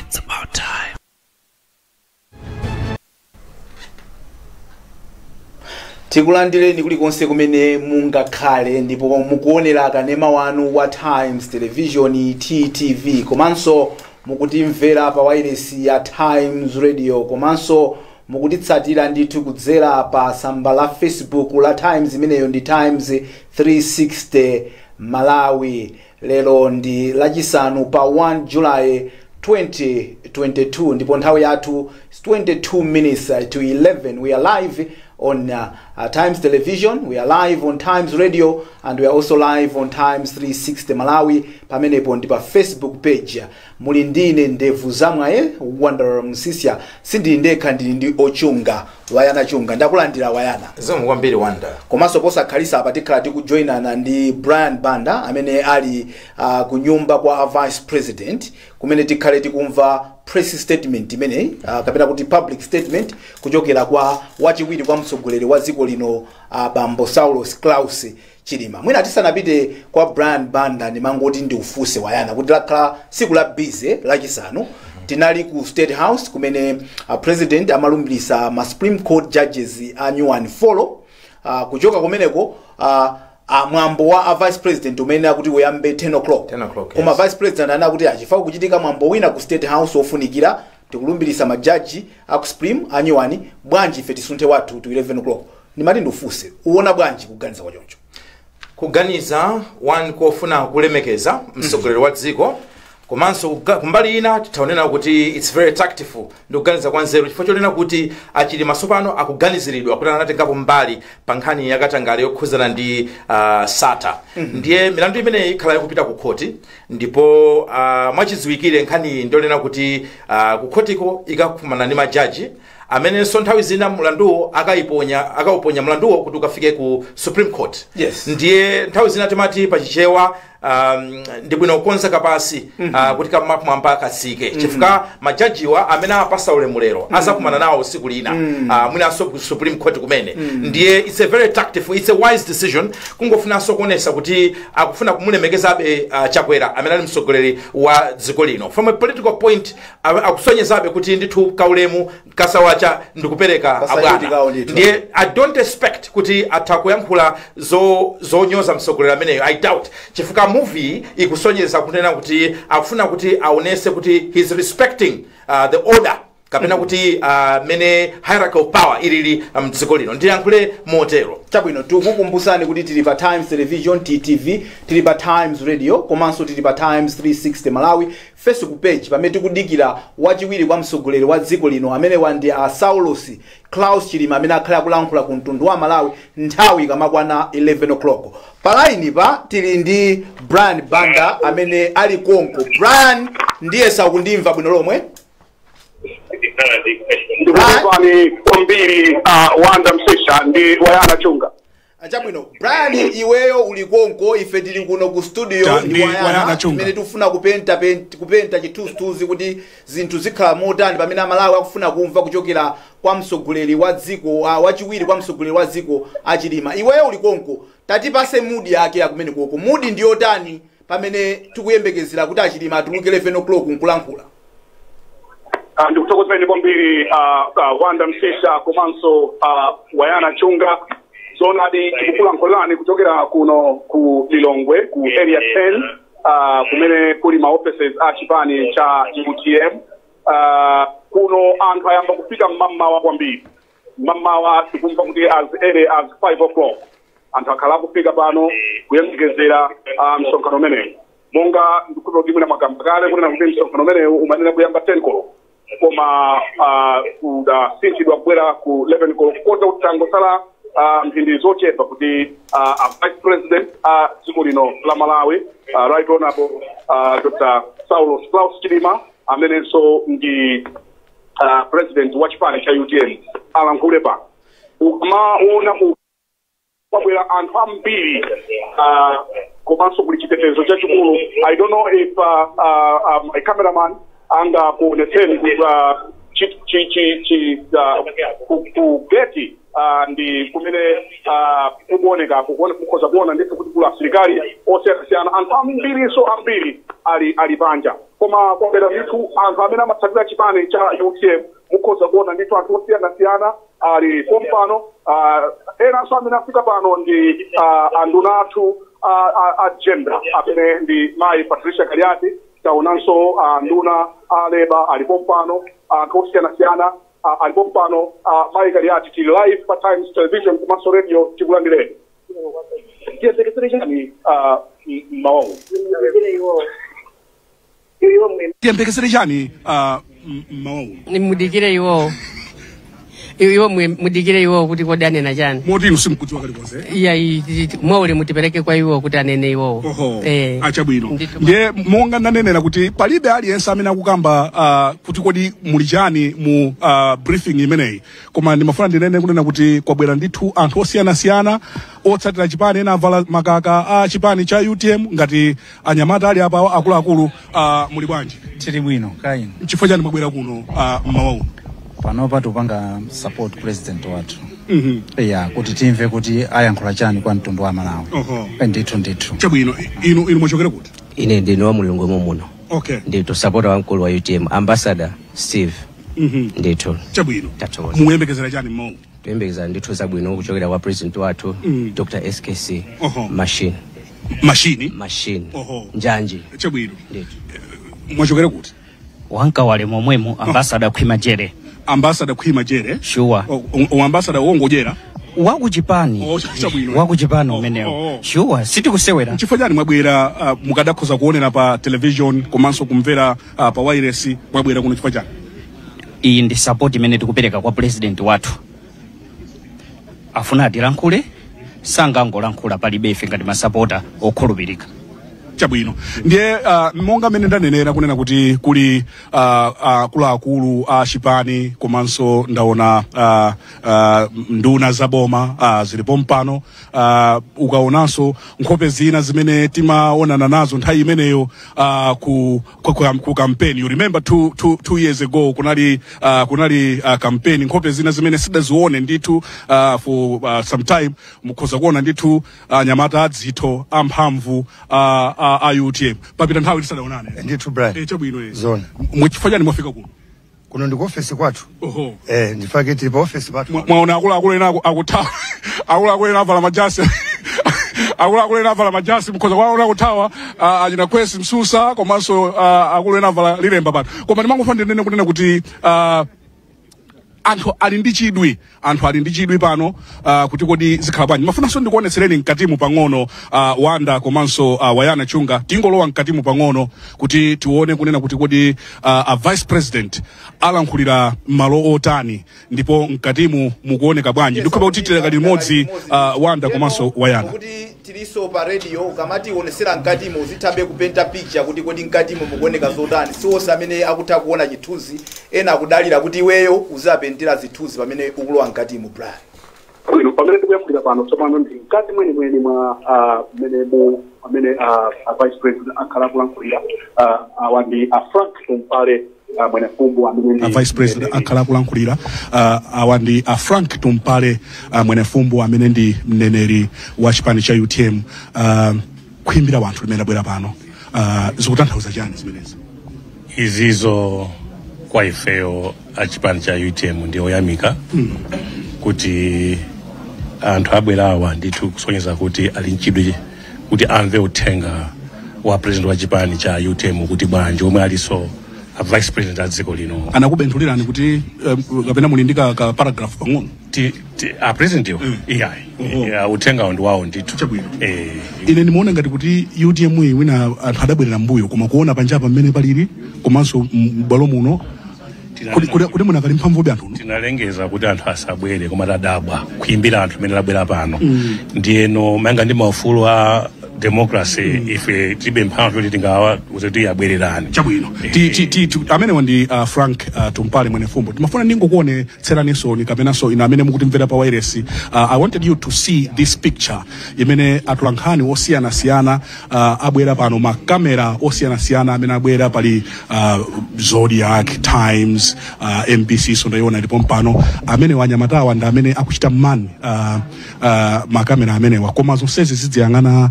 It's about time. Tikulandireni kulikonse kumene mungakhale ndipo mukuonera kanema wanu wa Times Television, TTV, komanso mukutimvera pa wireless ya Times Radio, komanso mukutitsatira ndithu kudzera pa tsamba la Facebook la Times, imeneyo ndi Times 360 Malawi. Lero ndi Lachisanu pa 1 July 2022 ndipo nthawi yathu is 22 minutes to 11. We are live on Times Television, we are live on Times Radio, and we are also live on Times 360 Malawi. Pamenepo ndi pa Facebook page. Muli ndine Ndevu Zamwaye, Wonder Msisya. Sindili ndekha, ndili ndi Ochunga, Wayana Chunga. Ndakulandira, Wayana. Zikomo kwambiri, Wanda. Komanso posakhalisa apa tikhala tikujoinana ndi Brian Banda amene ali ku nyumba kwa vice president, kumene tikhale tikumva press statement imeneyi, kapena kuti public statement, kuchokera kwa wachiwiri kwa mtsogoleri wa dziko lino, bambo Saulos Klaus Chilima. Mwina tisanapite kwa Brian Banda, ndimangoti ndiufunse, Wayana, kuti lakhala tsiku la busy. Lachisanu tinali ku State House kumene president amalumbirisa ma Supreme Court judges a new and follow. Kuchoka kumeneko, mwambo wa a vice president umene akuti uyambe 10 o'clock. 10 o'clock, Koma yes. vice president anakuti achifukwa kuchitika mwambo wina ku State House ofunikira, tikulumbirisa majaji aku Supreme anyuwani, bwanji ife tisunthe wathu to 11 o'clock? Ndimati ndiufunse, uona bwanji kuganiza kwa choncho? Kuganiza one kofuna kulemekeza mtsogoleri wa dziko, komanso kumbali ina titaonena kuti it's very tactful, ndi kuganiza kwa nzeru, chifukwa chonena kuti aChilima tsopano akuganiziridwa kuti anatengapo mbali pa nkhani yakatangale yokhuzana ndi Sata. Ndiye milandu imeneyi ikhala ikupita ku khoti, ndipo mwachidziwikire nkhaniyi ndionena kuti ku khotiko ikakumana ndi majaji amenenso nthawi zina mlanduwo akayiponya, akauponya mlanduwo kuti ukafike ku Supreme Court. Ndiye nthawi zina timati pachichewa ndi bwino kukonza kapasi kuti kamapamwamba kasike, chifukwa majajiwa amene apasa ulemulero azakumana nawo tsiku lina, mwinanso ku Supreme Court kumene. Ndiye it's a very tactful, it's a wise decision, kungofunanso kuonesa kuti akufuna kumulemekezabe Chakwera amene ali mtsogoleri wa dziko lino. From a political point, akusonyezabe kuti ndithu kaulemu kasawacha ndikupereka Kasachuti abwana. kawo ndithu. Ndiye I don't expect kuti atha kuyankhula zonyoza mtsogoleri ameneyo, I doubt, chifukwa movie ikusonyeza kunena kuti akufuna kuti aonese kuti he's respecting the order, kapena kuti mene hierarchy of power ilili mdziko lino, ndiyankhule motero. Chabwino, tikukumbusani kuti tili pa Times Television, TTV, tili pa Times Radio, komanso tili pa Times 360 Malawi Facebook page, pamene tikudikira wachiwiri kwa mtsogoleri wa dziko lino amene wandi a Saulos Klaus Chilima, amene akhale akulankhula ku mtundu wa Malawi nthawi ikamakwana 11 o'clock. Pa line pa tili ndi Brian Banda amene ali konko. Brian, ndiye sakundimva bwino lomwe? Ndikukumvani kwambiri, Wanda Msisha ndi Wayana Chunga. Chabwino, Brian, iweyo uli konko, ife tili kuno ku studio Ta, ndi ndi Wayana Wayana, Chunga. imene tikufuna kupenta chithunzithunzi kuti zinthu zikhala motani pamene Amalawi akufuna kumva kuchokera kwa mtsogoleri wa dziko, wachiwiri kwa mtsogoleri wa dziko aChilima. Iweyo uli konko, tatipase mood yake yakumene koko. Mood ndiyotani pamene tikuyembekezera kuti aChilima atuluke 11 o'clock nkulankhula? Ndikuthokozeni kwambiri, Wanda Msisha komanso Wayana Chunga. Zoonadi, tikukulankhulani kuchokera kuno ku Lilongwe, ku Area 10, kumene kuli ma offices a chipani cha UTM. Kuno anthu ayamba kufika mmamawa kwambiri. Mmamawa, tikumva kuti as early as 5 o'clock anthu akhala akufika pano kuyembekezera msonkhano umenewu. Monga ndikuti kuti mwina mwakamba kale kunena kuti msonkhano umenewu umanena kuyamba 10 koloko, koma udasinthidwa kubwera ku 11 koloko, kota kuti tangosala mphindi zochepa kuti a vice president a dziko lino la Malawi, Right Honorable Dr. Saulos Klaus Chilima, amenenso ndi president wa chipani cha UTM, alankhule pano. Ukamaona ku kwabwera anthu ambiri, komanso kuli chitetezo chachikulu. I don't know if my cameraman angakuonetseni ku chi chi chi chi ku geti, ndi kumene kukuoneka kukhoza kuona ndithu kuti kuli asilikali osiyanasiyana. Anthu ambiriso ambiri ali panja. Koma kwabwera ndithu anthu amene amatsatira chipani cha UTM. Mukhoza kuona ndithu anthu osiyanasiyana ali pompano. Enanso amene afika pano ndi anduna athu a gender amene ndi mayi Patricia Kaliati. Taonanso anduna a labour ali pompano. Anthu osiyanasiyana ali pompano. Mayi Kaliati, tili live pa Times Television komanso radio. Tikulandireni. Tiyembekezere chani mmawawu? Tiyembekezere chani mmawawu? Mudikire iwowo, iwo mudikire iwowo kuti kodi anena chani. Moti inu simukudziwa kalikonse? Iya, mwaule mutipereke kwa iwo kuti anene iwowo. Oho. Eh. Achabwino. Ndithu. Ndiye monga ndanenera kuti palibe aliyense amene akukamba kuti kodi muli chani mu briefing imeneyi, koma ndimafuna ndinene kunena kuti kwabwera ndithu anthu osiyanasiyana otsatira chipani. Ena avala makaka a chipani cha UTM ngati anyamata ali apa akuluakulu. Muli bwanji? Tili bwino, kaya inu? Chifukwa chani mwabwera kuno mmawa uno? Panopa tupanga support president wathu, ya, kuti timve kuti ayankhula chani kwa mtundu wa Malawi. Ndithu, ndithu. Chabwino. Inu mwachokera kuti? Ine ndine wa mulungu muno. Ndithu, supporter wamkulu wa UTM, Ambassador Steve. Ndithu. Chabwino. Tathokoza. Muyembekezera chani mmawa? Tuyembekeza ndithu zabwino kuchokera kwa president wathu, Dr SKC. Machine. Mashini. Machine. Njanji. Chabwino. Ndithu. Mwachokera kuti? Wankawale momwemo, Ambassador Khwima Jere. Ambassador Khwima Jere. Sure. O ambassador wongojera? Wakuchipani. Oh, chabwino. Wakuchipani Oh, umenewo. oh, oh. Sure, sitikusewera. Chifukwa chani mwabwera? Mukadakhoza kuonera pa television komanso kumvera pa wireless. Mwabwera kuno chifukwa chani? Iyi ndi support imene tikupereka kwa president wathu. Afuna atilankhule, sangangolankhula palibe ife ngati masapota okhulupirika. Chabwino. Ndiye monga mmene ndanenera kunena kuti kuli akuluakulu a chipani komanso ndaona nduna zaboma zilipo mpano. Ukaonanso nkhope zina zimene timaonana nazo nthawi imeneyo ku campaign, you remember 2 years ago kunali campaign, nkhope zina zimene sidazione ndithu for some time. Mukhoza kuona ndithu anyamata adzitho amphamvu a UTM. Papita nthawi tisadaonane. Ndithu, Brian. Eh, chabwino, eh. Zona. Mwachifukwa chani mwafika kuno? Kuno ndi ku ofesi kwathu. Eh, ndifake tili pa ofesi pathu. Mwaona akuluakulu ena akuthawa, akuluakulu ena avala majasi, akuluakulu ena avala majasi, mukhoza kuwaona akuthawa, achina Kwesi Msusa komanso akulu ena avala lilemba pano. Koma ndimangofuna ndinene kunena kuti anthu ali ndi chidwi, anthu ali ndi chidwi pano kuti kodi zikhala bwanji. Mafunanso ndikuonetsereni mkatimu pang'ono, Wanda komanso Wayana Chunga, tingolowa mkatimu pang'ono kuti tione kunena kuti kodi a vice president alankhulira malo otani ndipo mkatimu mukuoneka bwanji. Ndikhopa kuti tileka limodzi, Wanda komanso Wayana. Kuti tiliso pa radio, ukamati ionesera mkatimo uzithabe kupenta picture kuti kodi mkatimo mukuoneka zotani. Siwonse amene akutha kuona chithunzi, ena akudalira kuti iweyo uzapentera zithunzi pamene ukulowa mkatimo, Brian. Bwino, pamene tikuyankhulira pano tsopano ndi mkati mwenimweni mwa mmene mu amene a vice president akhala akulankhulira. Awa ndi a Frank Tumpale Mwenefumbo amene ndi A vice president akhala akulankhulira. Awa ndi a Frank Tumpale Mwenefumbo amene ndi mneneri wa chipani cha UTM. Kuimbira wanthu limene abwera pano, zikutanthauza chani zimenezi? Izizo kwa ifeyo achipani cha UTM ndi oyamika kuti anthu abwerawa ndithu kusonyeza kuti ali mchidwi kuti amve uthenga wa president wa chipani cha UTM kuti bwanji, omwe alinso a vice president a dziko lino. Anakubenthulirani kuti kapena muli ndi ka paragraph pang'ono? A president iwo iyayi. Oho. Yeah, uthengawo ndi wawo ndithu. Chabwino. Eh. Ine ndimaona ngati kuti UTM iyi wina anthu adabwerera mbuyo, koma kuona panjapa mmene palili komanso m'bwalo muno, kuti munakali mphamvube anthuno. Tinalengeza kuti anthu asabwere, koma tadabwa kuimbira anthu amene labwera pano. Ndiyeno manga ndi maufulu a democracy, ife tilibe mphamvu yoti tingawauze kuti abwererani. Chabwino. Amenewa ndi Frank Tumpale Mwenefumbo. Timafuna ndingokuonetseraninso kapenanso inu amene mukutimvera pa wireless, I wanted you to see this picture imene atolankhani osiyanasiyana abwera pano, makamera osiyanasiyana amene abwera. Pali Zodiak, Times, MBC sondayiona ilipo mpano. Amene wanyamatawa ndi amene akuchita man makamera amenewa, koma zonsezi zidziyang'ana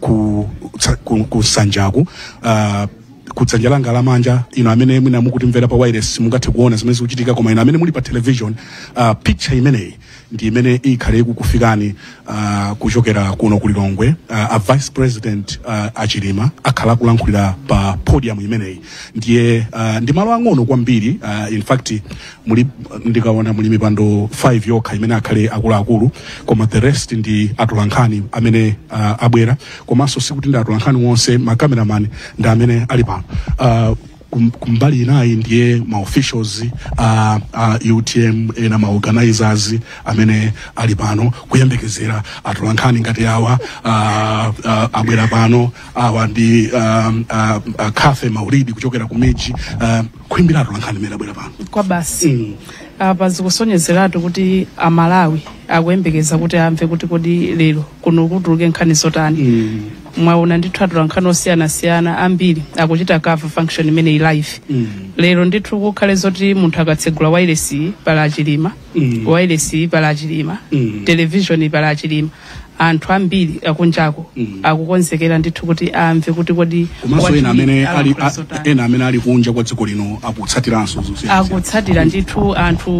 ku nsanjaku. Kudzanja langa lamanja, ino amene mwina mukutimvera pa wireless mungathe kuona zimene zikuchitika, koma ino amene muli pa television, picture imeneyi ndi imene ikhale ikukufikani kuchokera kuno ku Lilongwe. A Vice President Achilima akhala akulankhulira pa podium imeneyi. Ndiye ndi malo ang'ono kwambiri. In fact, muli, ndikaona, muli mipando 5 yokha imene akhale akuluakulu, koma the rest ndi atolankhani amene abwera. Komanso sikuti ndi atolankhani onse, ma cameraman ndi amene ali pano. Kumbali inayi ndiye ma officials UTM, ena ma organizers amene ali pano kuyembekezera atolankhani ngati awa abwera pano. Awa ndi Cafe Maulidi kuchokera ku Miji, kuimbira atolankhani amene abwera pano. Kwa basi, apa zikusonyezeratu kuti Amalawi akuyembekeza kuti amve kuti kodi lero kuno kutuluke nkhani zotani. Mwaona ndithu atolankhani osiyanasiyana ambiri akuchita cover function imeneyi live. Lero ndithu kukhale zoti munthu akatsegula wailesi pala Achilima, wailesi pala Achilima, television pala Achilima. Anthu ambiri akunjako akukonzekera ndithu kuti amve kuti kodi Komanso ena amene ali alankhula zotani. Ena amene ali kunja kwa dziko lino akutsatiranso zosiyana. Akutsatira ndithu anthu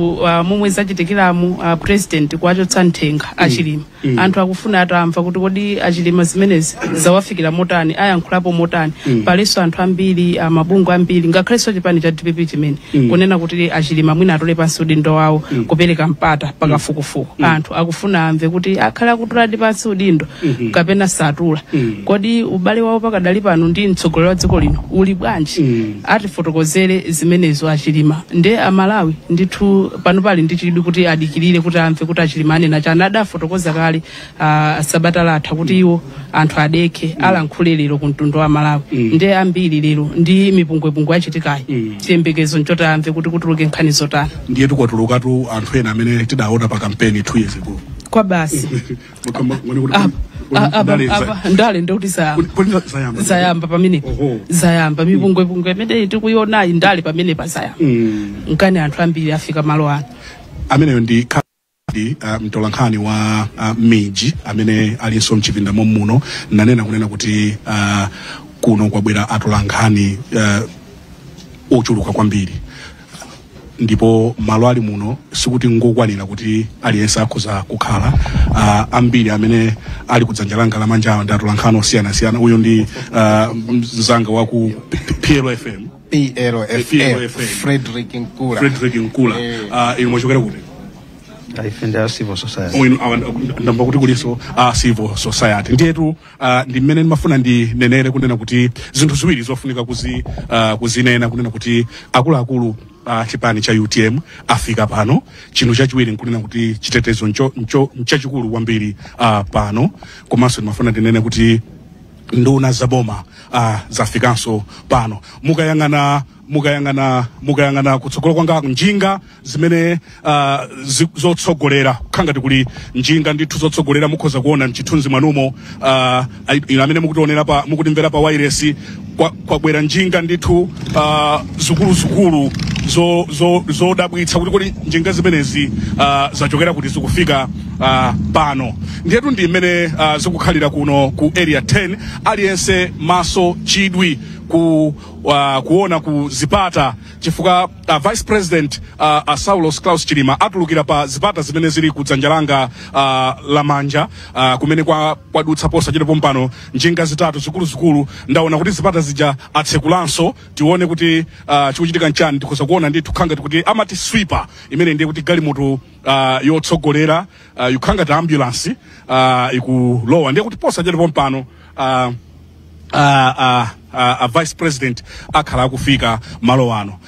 momwe zachitikiramu, president kuwachotsa mthenga Achilima. Anthu akufuna atamva kuti kodi Achilima zimenezi zawafikira motani, ayankhulapo motani. Palinso anthu ambiri, mabungwe ambiri, ngakhalenso chipani cha DPP chimene kunena kuti Achilima mwina atole pansi udindo wawo kupereka mpata pakafukufuku. Anthu akufuna amve kuti akhale akutuladi pansi udindo kapena satula. Kodi ubale wawo pakadali pano ndi mtsogoleri wa dziko lino uli bwanji? Atifotokozere zimenezo Achilima. Nde Amalawi ndithu pano pali ndi chidwi kuti adikirire kuti amve kuti Achilima anena chani. Adafotokoza kale sabata latha kuti iwo anthu adekhe, alankhule lero ku mtundu wa Malawi. Nde ambiri lero ndi mipungwepungwe yachitikayi, chiyembekezo nchoti amve kuti kutuluke nkhani zotani. Ndiye tikwatulukatu anthu ena amene tidaona pa kampeni 2 years ago. Kwa basi. Apa ndale ndikuti zayamba. Zayamba. Zayamba pamenepa. Zayamba mipungwepungwe imene tikuionayi, ndale pamenepa zayamba. Nkani anthu ambiri afika malo ano. Ameneyo ndi Khadi, mtolankhani wa Miji amene alinso mchipinda momuno. Nanena kunena kuti kuno kwabwera atolankhani ochuluka kwambiri, ndipo malo ali muno sikuti ngokwanira kuti aliyense akhoza kukhala. Ambiri amene ali kudzanja langa lamanja ndi atolankhani osiyanasiyana. Uyu ndi mzanga wa ku PLFM. PLFM. PLFM. Frederick Nkula. Frederick Nkula. Inu mwachokera kuti? Ife ndi a civil society. Oh, inu ndamva kuti kulinso civil society. Ndiyetu ndi mmene ndimafuna ndinenere kunena kuti zinthu ziwiri zofunika kuzinena, kunena kuti akuluakulu chipani cha UTM afika pano. Chinthu chachiwiri nkunena kuti chitetezo ncho nchachikulu kwambiri pano. Komanso ndimafuna ndinene kuti nduna zaboma zafikanso pano. Mukayang'ana kutsogolo kwanga, njinga zimene zotsogolera, kukhangati kuli njinga ndithu zotsogolera, mukhoza kuona mchithunzi mwanumo, inu amene mukutionera pa, mukutimvera pa wireless, kwabwera njinga ndithu zikuluzikulu zodabwitsa kuti kodi njinga zimenezi zachokera kuti zikufika pano. Ndiyetu ndi mmene zikukhalira kuno ku Area 10. Aliyense maso chidwi kuona ku zipata, chifukwa Vice President Saulos Klaus Chilima atulukira pa zipata zimene zili kudzanja langa lamanja, kumene kwadutsa posachedwa pompano njinga zitatu zikuluzikulu. Ndaona kuti zipata zija atsekulanso, tione kuti chikuchitika nchani. Tikhoza kuona ndithu khangati kuti amati sweeper imene ndiye kuti galimoto yotsogolera, yukhangati ambulance, ikulowa. Ndiye kuti posachedwa pompano vice president akhala akufika malo ano.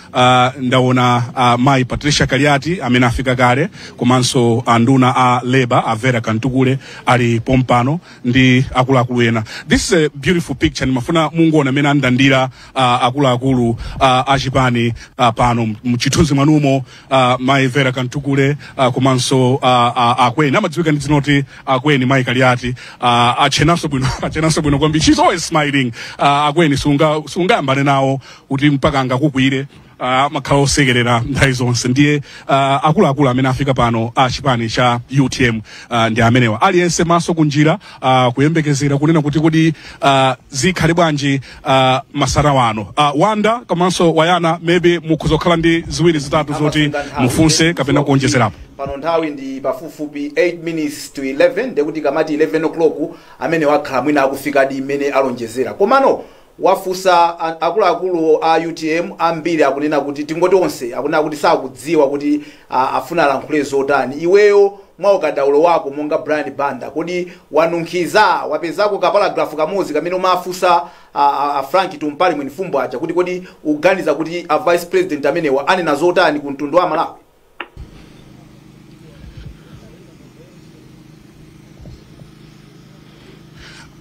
Ndaona mayi Patricia Kaliati amene afika kale, komanso anduna a Labor a Vera Kantukule ali pompano ndi akuluakulu ena. This is a beautiful picture. Ndimafuna munguona amene andandira akuluakulu achipani pano mchithunzi mwanumo, mayi Vera Kantukule, komanso akweni amadziwika ndi dzinoti akweni mayi Kaliati, achenanso bwino, achenanso bwino kwambiri. She's always smiling, akweni. Brian sungayambane nawo kuti mpaka angakukwire. Makhala osekerera nthawi zonse. Ndiye akuluakulu amene afika pano a chipani cha UTM ndi amenewa. Aliyense maso kunjira, kuyembekezera kunena kuti kodi zikhale bwanji masana wano. Wanda komanso Wayana, maybe mukhuzokhala ndi ziwiri zitatu zoti Amasunga nthawi. Mufunse kapena kuonjezerapo. Pano nthawi ndi pafupifupi 8 minutes to 11, ndekuti kamati 11 o'clock amene wakhala mwina akufikadi mmene alonjezera. Komano wafunsa akuluakulu a UTM ambiri akunena kuti, tingoti onse akunena kuti sakudziwa kuti afuna alankhule zotani. Iweyo mwa ukadaulo wako monga Brian Banda, kodi wanunkhiza, wapezako kaparagrafu kamodzi kamene umafunsa a Frank Tumpale Mwenifumbo aja kuti kodi uganiza kuti a vice president amenewa anena zotani ku mtundu wa Malawi?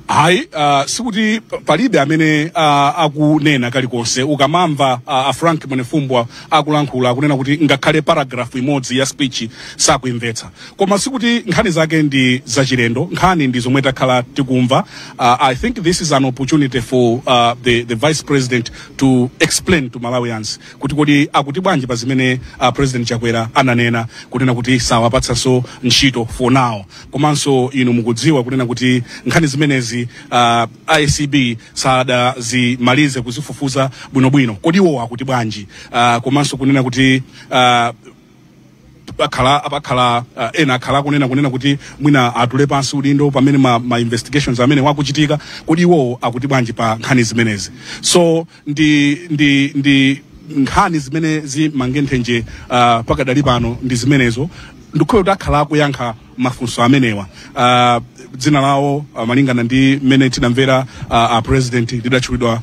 Hayi, sikuti palibe amene akunena kalikonse. Ukamamva a Frank Mwenefumbo akulankhula, akunena kuti ngakhale paragraph imodzi ya speech sakuimvetsa. Koma sikuti nkhani zake ndi zachilendo, nkhani ndi zomwe takhala tikumva. I think this is an opportunity for the vice president to explain to Malawians kuti kodi akuti bwanji pa zimene President Chakwera ananena kunena kuti sawapatsanso ntchito for now. Komanso inu mukudziwa kunena kuti nkhani zimenezi ACB sadazimalize kuzifufuza bwinobwino. Kodi iwo akuti bwanji? Komanso kunena kuti akhala ena akhala kunena kuti mwina atule pansi udindo pamene ma investigations amene wakuchitika. Kodi iwo akuti bwanji pa nkhani zimenezi? So ndi nkhani zimene zimange nthenje pakadali pano ndi zimenezo. Ndikhoyo kuti akhala akuyankha mafunso amenewa. Dzina lawo, malingana ndi mmene tinamvera a president, lidatchulidwa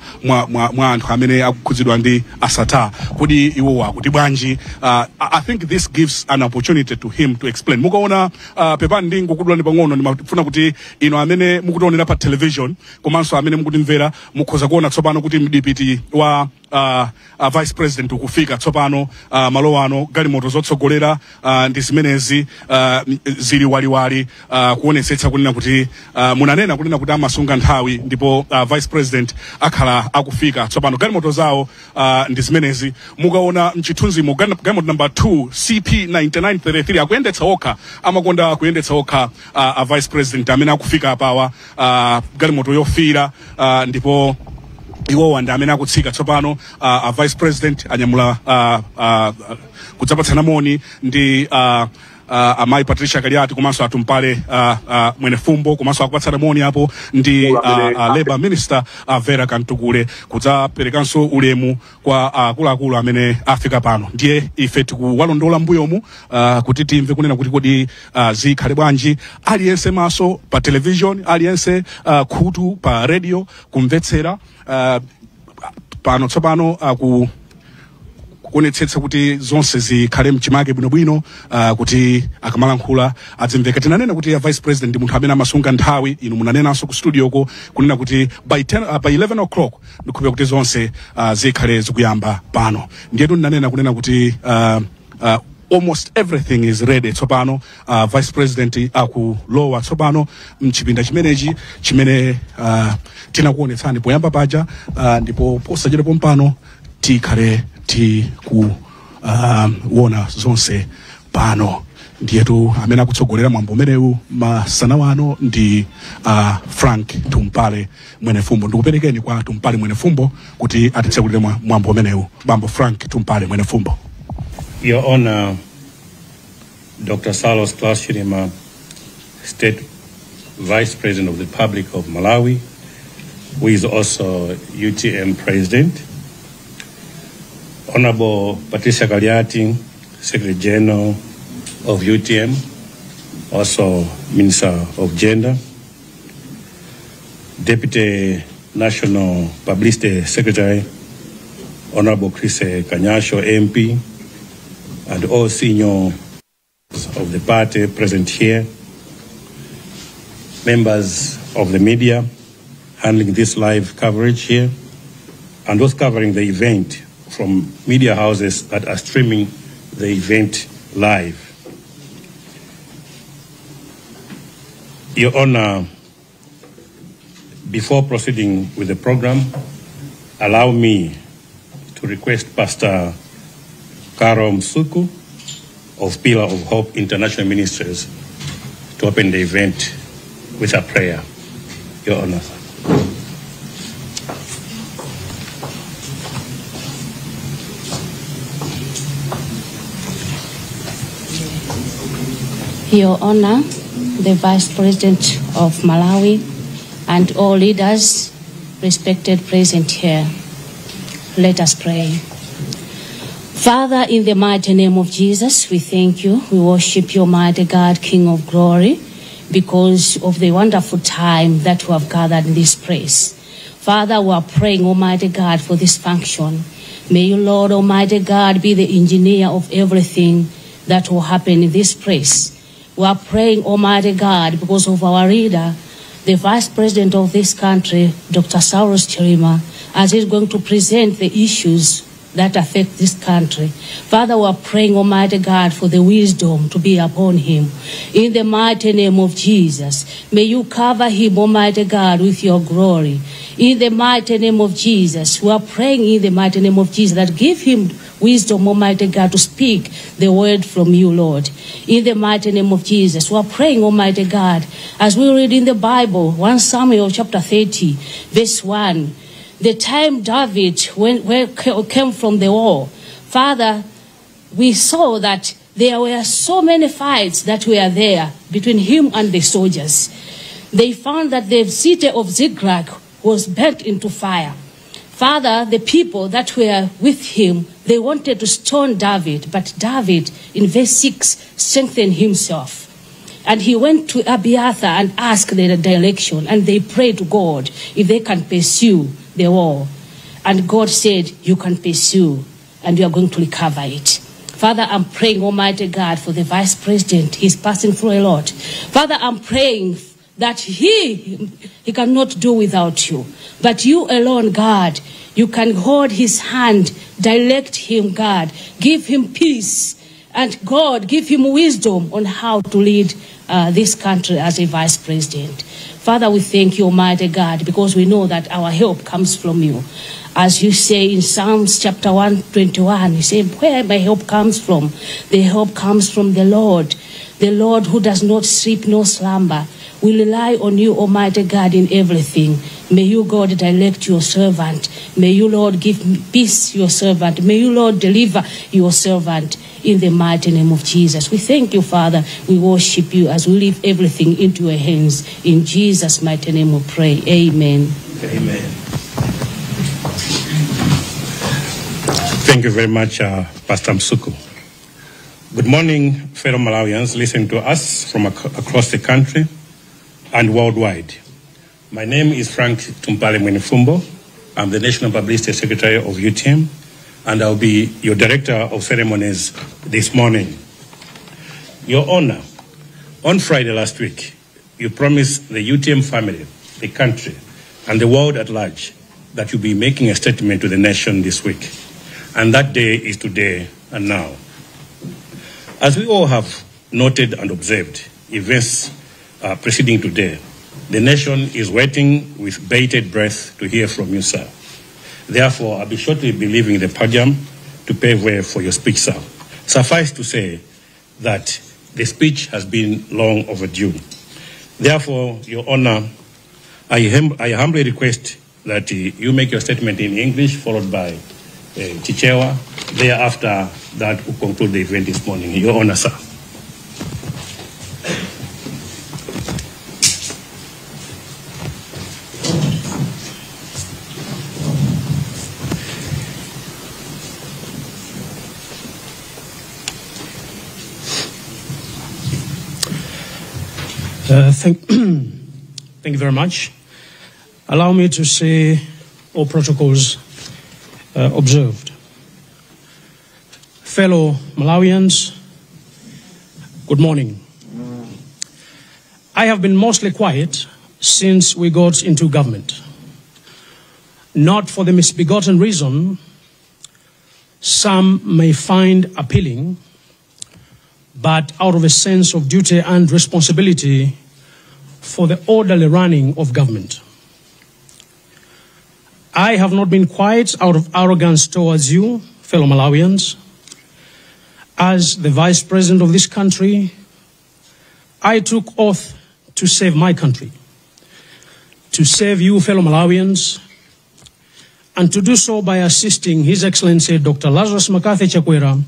mwa anthu amene akukhudzidwa ndi asata. Kodi iwo akuti bwanji? I think this gives an opportunity to him to explain. Mukaona, pepani ndi ngokudulani pang'ono, ndimafuna kuti ino amene mukutionera pa television komanso amene mukutimvera mukhoza kuona tsopano kuti mdipiti wa vice president ukufika tsopano malo ano. Galimoto zotsogolera ndi zimenezi, zili waliwali, kuonetsetsa kunena kuti munanena kunena kuti amasunga nthawi, ndipo vice president akhala akufika tsopano. Galimoto zawo ndi zimenezi mukaona mchithunzimo, galimoto number 2 CP 9933, akuyendetsa okha, amakonda kuyendetsa okha a vice president amene akufika apawa, galimoto yofira, ndipo iwowa ndi amene akutsika tsopano. A vice president anyamula kudzapatsana moni ndi amayi Patricia Kaliati komanso atumpale Mwenefumbo, komanso akupatsana moni apo ndi Labor Minister Vera Kantukule, kudzaperekanso ulemu kwa akuluakulu amene afika pano. Ndiye ife tikuwalondola mbuyomu kuti timve kunena kuti kodi zikhale bwanji. Aliyense maso pa television, aliyense khutu pa radio kumvetsera. Pano tsopano kuonetsetsa kuti zonse zikhale mchimake bwinobwino, kuti akamalankhula adzimveka. Tinanena kuti ya vice president ndi munthu amene amasunga nthawi. Inu munanenanso ku studioko kunena kuti by 10, by 11 o'clock ndikhulupirira kuti zonse zikhale zikuyamba pano. Ndiyetu ndinanena kunena kuti almost everything is ready tsopano. Vice president akulowa tsopano mchipinda chimenechi chimene tinakuonetsani poyamba paja, ndipo posachedwa pompano tikhale tikuona zonse pano. Ndiyetu amene akutsogolera mwambo umenewu masana wano ndi Frank Tumpale Mwenefumbo. Ndikuperekeni kwa Tumpale Mwenefumbo kuti atitsekulire mwambo umenewu. Bambo Frank Tumpale Mwenefumbo. Your Honor, Dr. Saulos Klaus Chilima, State Vice President of the Republic of Malawi, who is also UTM President, Honorable Patricia Kaliati, Secretary General of UTM, also Minister of Gender, Deputy National Publicity Secretary, Honorable Chris Kanyasho, MP, and all senior of the party present here, members of the media handling this live coverage here, and those covering the event from media houses that are streaming the event live. Your Honor, before proceeding with the program, Allow me to request Pastor Caro Msuku of Pillar of Hope International Ministries to open the event with a prayer. Your Honor. Your Honor, the Vice President of Malawi, and all leaders respected present here. Let us pray. Father, in the mighty name of Jesus, we thank you. We worship you, mighty God, King of glory, because of the wonderful time that we have gathered in this place. Father, we are praying, Almighty God, for this function. May you, Lord, Almighty God, be the engineer of everything that will happen in this place. We are praying, Almighty God, because of our leader, the Vice President of this country, Dr. Saulos Chilima, as he's going to present the issues that affect this country. Father, we are praying, Almighty God, for the wisdom to be upon him. In the mighty name of Jesus, may you cover him, Almighty God, with your glory. In the mighty name of Jesus, we are praying in the mighty name of Jesus that give him wisdom, Almighty God, to speak the word from you, Lord. In the mighty name of Jesus, we are praying, Almighty God, as we read in the Bible, 1 Samuel chapter 30, verse 1, the time David came from the war, Father, we saw that there were so many fights that were there between him and the soldiers. They found that the city of Ziklag was burnt into fire. Father, the people that were with him, they wanted to stone David, but David, in verse 6, strengthened himself. And he went to Abiathar and asked their direction, and they prayed to God if they can pursue the war. And God said, you can pursue, and you are going to recover it. Father, I'm praying, Almighty God, for the Vice President. He's passing through a lot. Father, I'm praying that he cannot do without you. But you alone, God, you can hold his hand, direct him, God, give him peace, and God, give him wisdom on how to lead this country as a vice president. Father, we thank you, Almighty God, because we know that our help comes from you. As you say in Psalms chapter 121, you say, where my help comes from? The help comes from the Lord who does not sleep nor slumber. We rely on you, Almighty God, in everything. May you, God, direct your servant. May you, Lord, give peace your servant. May you, Lord, deliver your servant in the mighty name of Jesus. We thank you, Father. We worship you as we leave everything into your hands. In Jesus' mighty name we pray. Amen. Amen. Thank you very much, Pastor Msuku. Good morning, fellow Malawians listening to us from across the country and worldwide. My name is Frank Tumpale Mwenifumbo. I'm the National Publicity Secretary of UTM, and I'll be your Director of Ceremonies this morning. Your Honor, on Friday last week, you promised the UTM family, the country, and the world at large that you'll be making a statement to the nation this week. And that day is today and now. As we all have noted and observed events preceding today, the nation is waiting with bated breath to hear from you, sir. Therefore, I'll be shortly be leaving the podium to pave way for your speech, sir. Suffice to say that the speech has been long overdue. Therefore, Your Honor, I humbly request that you make your statement in English, followed by Chichewa. Thereafter, that will conclude the event this morning. Your Honor, sir. Thank you very much. Allow me to say all protocols observed. Fellow Malawians, good morning. I have been mostly quiet since we got into government. Not for the misbegotten reason some may find appealing, but out of a sense of duty and responsibility for the orderly running of government. I have not been quiet out of arrogance towards you, fellow Malawians. As the Vice President of this country, I took oath to save my country, to save you, fellow Malawians, and to do so by assisting His Excellency Dr. Lazarus McCarthy Chakwera,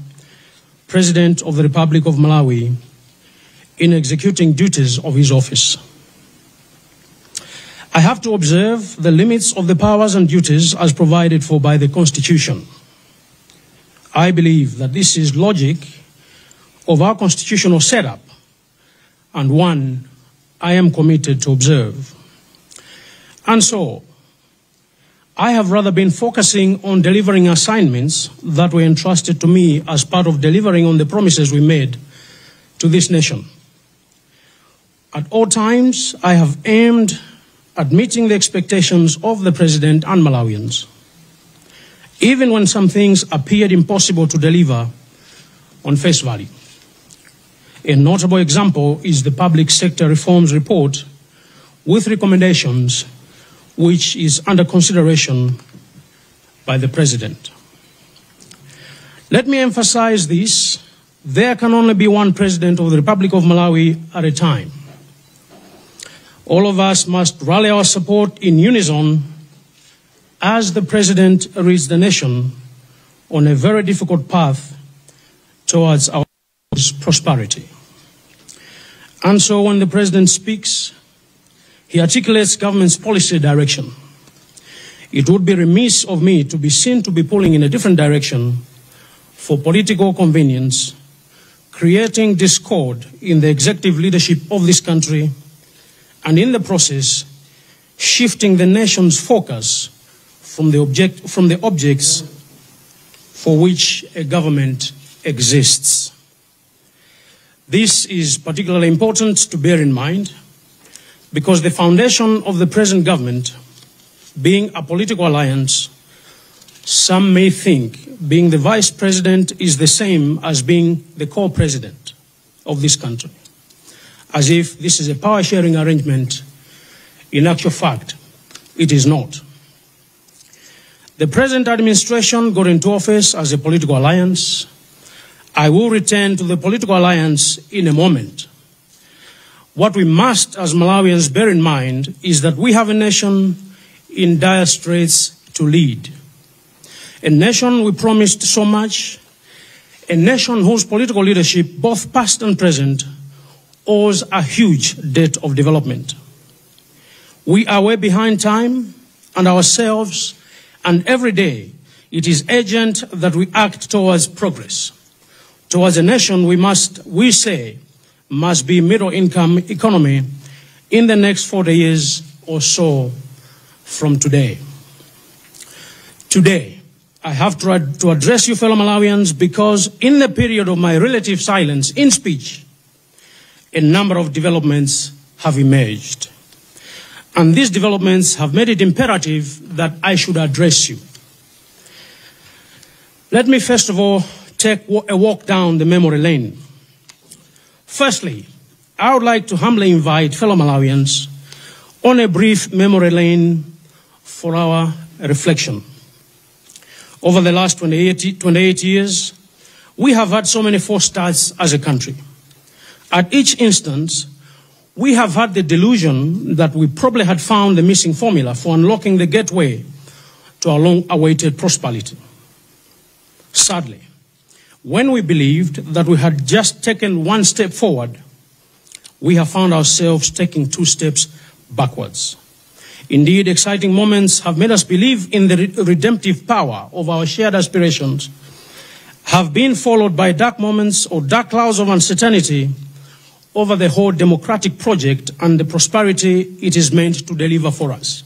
President of the Republic of Malawi, in executing duties of his office. I have to observe the limits of the powers and duties as provided for by the Constitution. I believe that this is logic of our constitutional setup and one I am committed to observe. And so, I have rather been focusing on delivering assignments that were entrusted to me as part of delivering on the promises we made to this nation. At all times, I have aimed at meeting the expectations of the President and Malawians, even when some things appeared impossible to deliver on face value. A notable example is the Public Sector Reforms Report with recommendations, which is under consideration by the President. Let me emphasize this: there can only be one President of the Republic of Malawi at a time. All of us must rally our support in unison as the President leads the nation on a very difficult path towards our prosperity. And so when the President speaks, he articulates government's policy direction. It would be remiss of me to be seen to be pulling in a different direction for political convenience, creating discord in the executive leadership of this country, and in the process, shifting the nation's focus from the objects for which a government exists. This is particularly important to bear in mind because the foundation of the present government, being a political alliance, some may think being the vice president is the same as being the co-president of this country, as if this is a power-sharing arrangement. In actual fact, it is not. The present administration got into office as a political alliance. I will return to the political alliance in a moment. What we must, as Malawians, bear in mind is that we have a nation in dire straits to lead. A nation we promised so much, a nation whose political leadership, both past and present, owes a huge debt of development. We are way behind time and ourselves, and every day it is urgent that we act towards progress. Towards a nation we say, must be middle-income economy in the next 40 years or so from today. Today, I have tried to address you, fellow Malawians, because in the period of my relative silence in speech, a number of developments have emerged. And these developments have made it imperative that I should address you. Let me first of all take a walk down the memory lane. Firstly, I would like to humbly invite fellow Malawians on a brief memory lane for our reflection. Over the last 28 years, we have had so many false starts as a country. At each instance, we have had the delusion that we probably had found the missing formula for unlocking the gateway to our long-awaited prosperity. Sadly, when we believed that we had just taken one step forward, we have found ourselves taking two steps backwards. Indeed, exciting moments have made us believe in the redemptive power of our shared aspirations, have been followed by dark moments or dark clouds of uncertainty over the whole democratic project and the prosperity it is meant to deliver for us.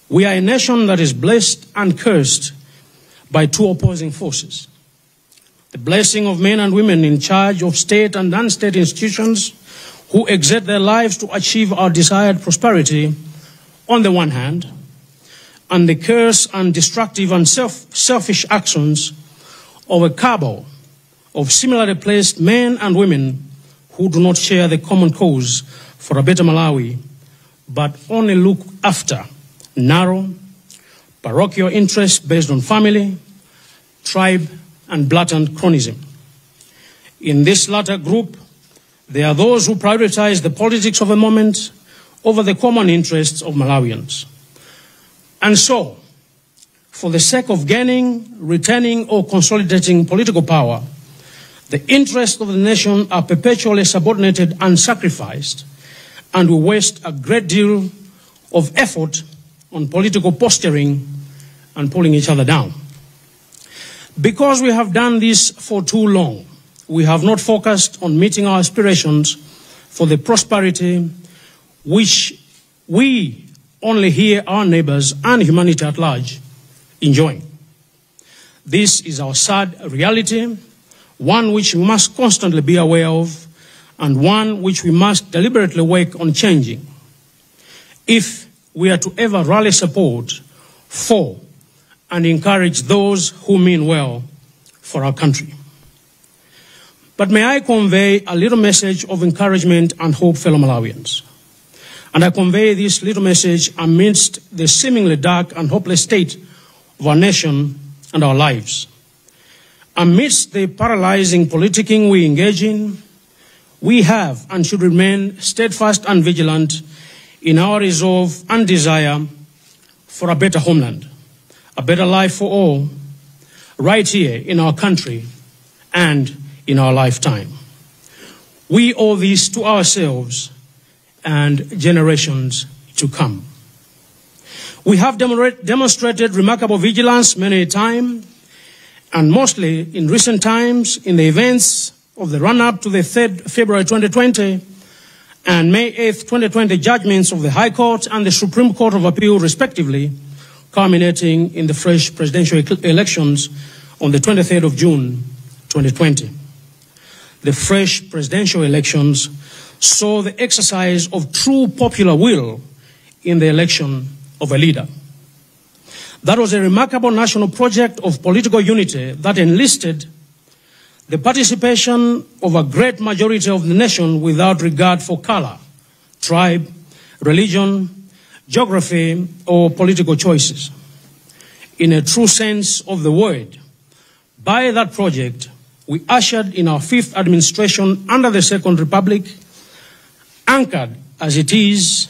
We are a nation that is blessed and cursed by two opposing forces. The blessing of men and women in charge of state and non-state institutions who exert their lives to achieve our desired prosperity on the one hand, and the curse and destructive and selfish actions of a cabal of similarly placed men and women who do not share the common cause for a better Malawi, but only look after narrow, parochial interests based on family, tribe, and blatant cronyism. In this latter group, there are those who prioritize the politics of the moment over the common interests of Malawians. And so, for the sake of gaining, retaining, or consolidating political power, the interests of the nation are perpetually subordinated and sacrificed, and we waste a great deal of effort on political posturing and pulling each other down. Because we have done this for too long, we have not focused on meeting our aspirations for the prosperity which we only hear our neighbors and humanity at large enjoying. This is our sad reality, one which we must constantly be aware of, and one which we must deliberately work on changing if we are to ever rally support for and encourage those who mean well for our country. But may I convey a little message of encouragement and hope, fellow Malawians. And I convey this little message amidst the seemingly dark and hopeless state of our nation and our lives. Amidst the paralyzing politicking we engage in, we have and should remain steadfast and vigilant in our resolve and desire for a better homeland, a better life for all, right here in our country and in our lifetime. We owe this to ourselves and generations to come. We have demonstrated remarkable vigilance many a time, and mostly in recent times in the events of the run-up to the 3rd February 2020 and May 8th, 2020 judgments of the High Court and the Supreme Court of Appeal, respectively, culminating in the fresh presidential elections on the 23rd of June, 2020. The fresh presidential elections saw the exercise of true popular will in the election of a leader. That was a remarkable national project of political unity that enlisted the participation of a great majority of the nation without regard for color, tribe, religion, geography, or political choices. In a true sense of the word, by that project, we ushered in our fifth administration under the Second Republic, anchored as it is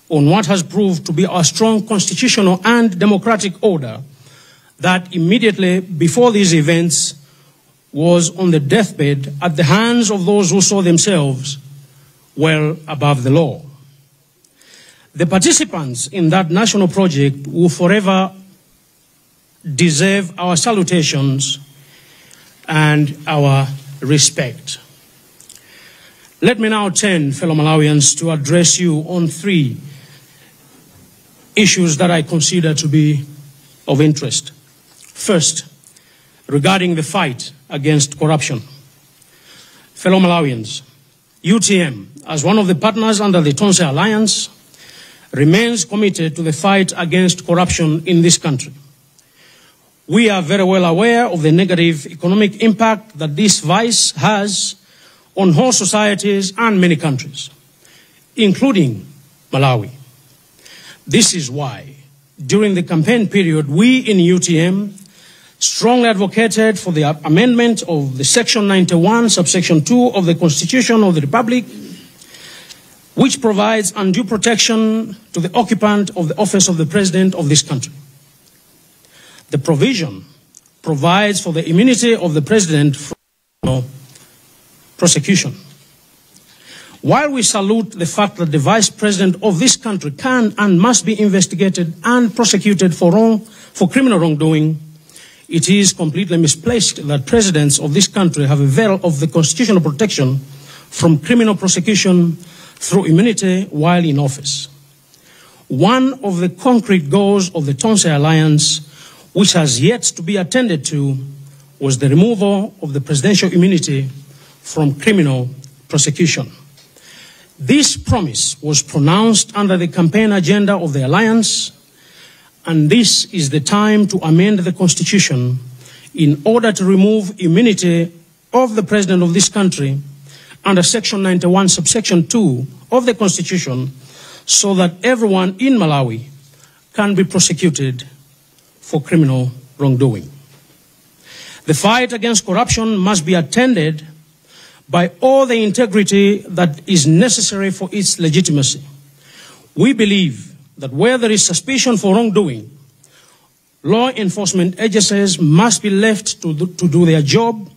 on what has proved to be our strong constitutional and democratic order that immediately before these events was on the deathbed at the hands of those who saw themselves well above the law. The participants in that national project will forever deserve our salutations and our respect. Let me now turn, fellow Malawians, to address you on three issues that I consider to be of interest. First, regarding the fight against corruption. Fellow Malawians, UTM, as one of the partners under the Tonse Alliance, remains committed to the fight against corruption in this country. We are very well aware of the negative economic impact that this vice has on whole societies and many countries, including Malawi. This is why, during the campaign period, we in UTM strongly advocated for the amendment of the Section 91, subsection 2 of the Constitution of the Republic, which provides undue protection to the occupant of the office of the President of this country. The provision provides for the immunity of the President from prosecution. While we salute the fact that the Vice President of this country can and must be investigated and prosecuted for criminal wrongdoing, it is completely misplaced that presidents of this country have a veil of the constitutional protection from criminal prosecution through immunity while in office. One of the concrete goals of the Tonse Alliance, which has yet to be attended to, was the removal of the presidential immunity from criminal prosecution. This promise was pronounced under the campaign agenda of the Alliance, and this is the time to amend the Constitution in order to remove immunity of the President of this country under Section 91, subsection 2 of the Constitution, so that everyone in Malawi can be prosecuted for criminal wrongdoing. The fight against corruption must be attended by all the integrity that is necessary for its legitimacy. We believe that where there is suspicion for wrongdoing, law enforcement agencies must be left to do their job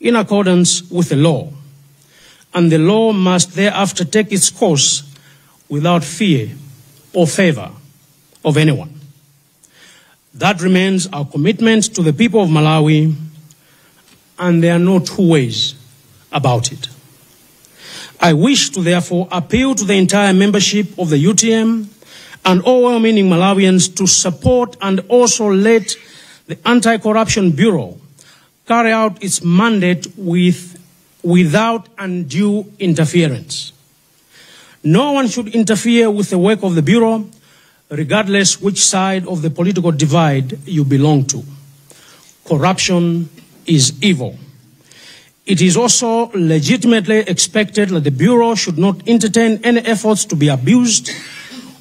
in accordance with the law, and the law must thereafter take its course without fear or favor of anyone. That remains our commitment to the people of Malawi, and there are no two ways about it. I wish to therefore appeal to the entire membership of the UTM and all well-meaning Malawians to support and also let the Anti-Corruption Bureau carry out its mandate without undue interference. No one should interfere with the work of the Bureau, regardless which side of the political divide you belong to. Corruption is evil. It is also legitimately expected that the Bureau should not entertain any efforts to be abused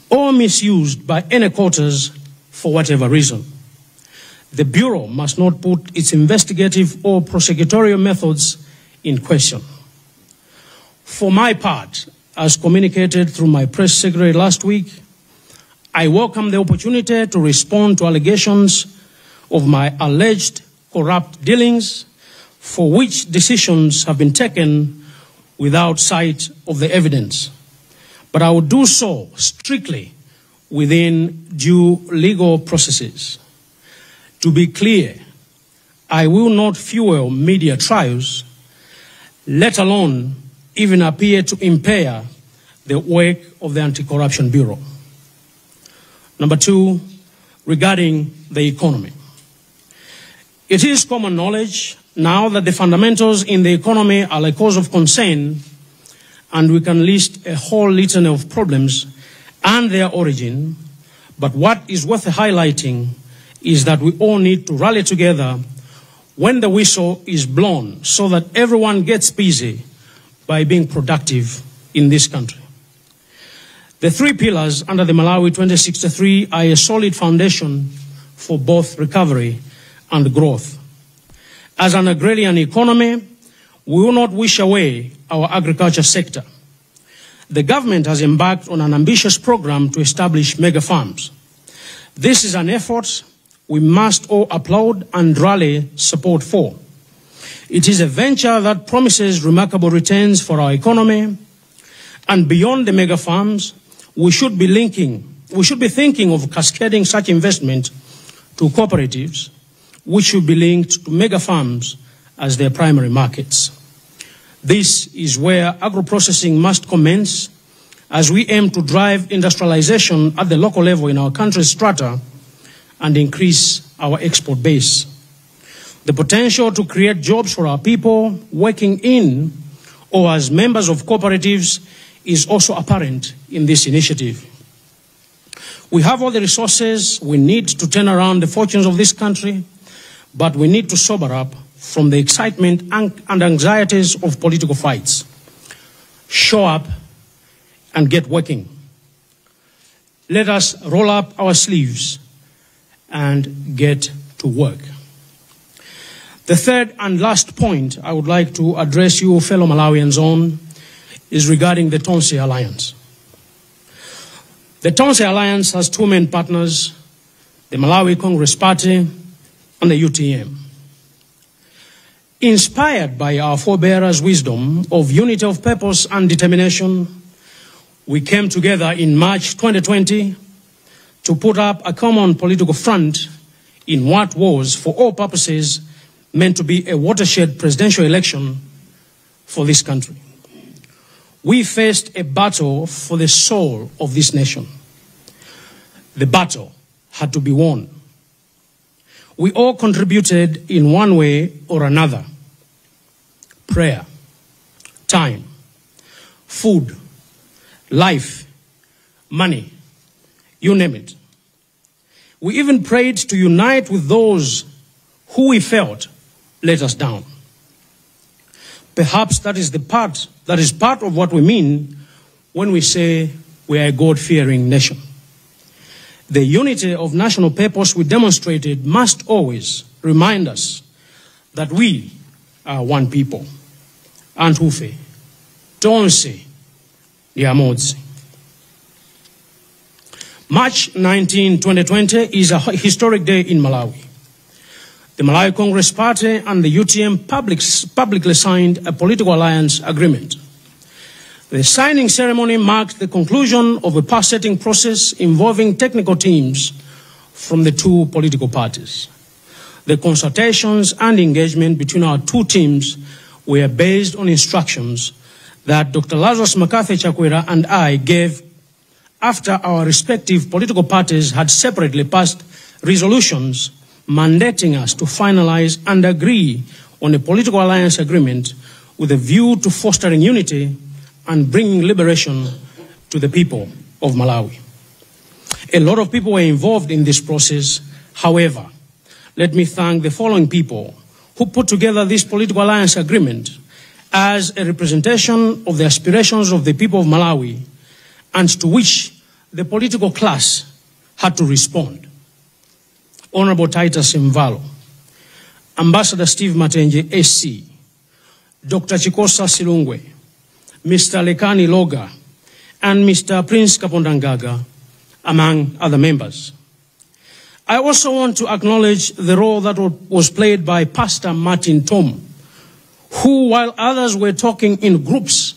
or misused by any quarters for whatever reason. The Bureau must not put its investigative or prosecutorial methods in question. For my part, as communicated through my press secretary last week, I welcome the opportunity to respond to allegations of my alleged corrupt dealings, for which decisions have been taken without sight of the evidence. But I will do so strictly within due legal processes. To be clear, I will not fuel media trials, let alone even appear to impair the work of the Anti-Corruption Bureau. Number two, regarding the economy. It is common knowledge now that the fundamentals in the economy are a cause of concern, and we can list a whole litany of problems and their origin, but what is worth highlighting is that we all need to rally together when the whistle is blown so that everyone gets busy by being productive in this country. The three pillars under the Malawi 2063 are a solid foundation for both recovery and growth. As an agrarian economy, we will not wish away our agriculture sector. The government has embarked on an ambitious program to establish mega farms. This is an effort we must all applaud and rally support for. It is a venture that promises remarkable returns for our economy, and beyond the mega farms, we should be thinking of cascading such investment to cooperatives, which should be linked to mega farms as their primary markets. This is where agro-processing must commence as we aim to drive industrialization at the local level in our country's strata and increase our export base. The potential to create jobs for our people working in or as members of cooperatives is also apparent in this initiative. We have all the resources we need to turn around the fortunes of this country, but we need to sober up from the excitement and anxieties of political fights. Show up and get working. Let us roll up our sleeves and get to work. The third and last point I would like to address you fellow Malawians on is regarding the Tonse Alliance. The Tonse Alliance has two main partners, the Malawi Congress Party and the UTM. Inspired by our forebearers' wisdom of unity of purpose and determination, we came together in March 2020 to put up a common political front in what was, for all purposes, meant to be a watershed presidential election for this country. We faced a battle for the soul of this nation. The battle had to be won. We all contributed in one way or another. Prayer, time, food, life, money, you name it. We even prayed to unite with those who we felt let us down. Perhaps that is part of what we mean when we say we are a God-fearing nation. The unity of national purpose we demonstrated must always remind us that we are one people. Anthufe, tonse, ndi amodzi. March 19, 2020 is a historic day in Malawi. The Malawi Congress Party and the UTM publicly signed a political alliance agreement. The signing ceremony marked the conclusion of a path-setting process involving technical teams from the two political parties. The consultations and engagement between our two teams were based on instructions that Dr. Lazarus McCarthy Chakwera and I gave after our respective political parties had separately passed resolutions mandating us to finalize and agree on a political alliance agreement with a view to fostering unity and bringing liberation to the people of Malawi. A lot of people were involved in this process. However, let me thank the following people who put together this political alliance agreement as a representation of the aspirations of the people of Malawi and to which the political class had to respond. Honorable Titus Mvalo, Ambassador Steve Matenje, SC, Dr. Chikosa Silungwe, Mr. Lekani Loga, and Mr. Prince Kapondangaga, among other members. I also want to acknowledge the role that was played by Pastor Martin Tom, who, while others were talking in groups,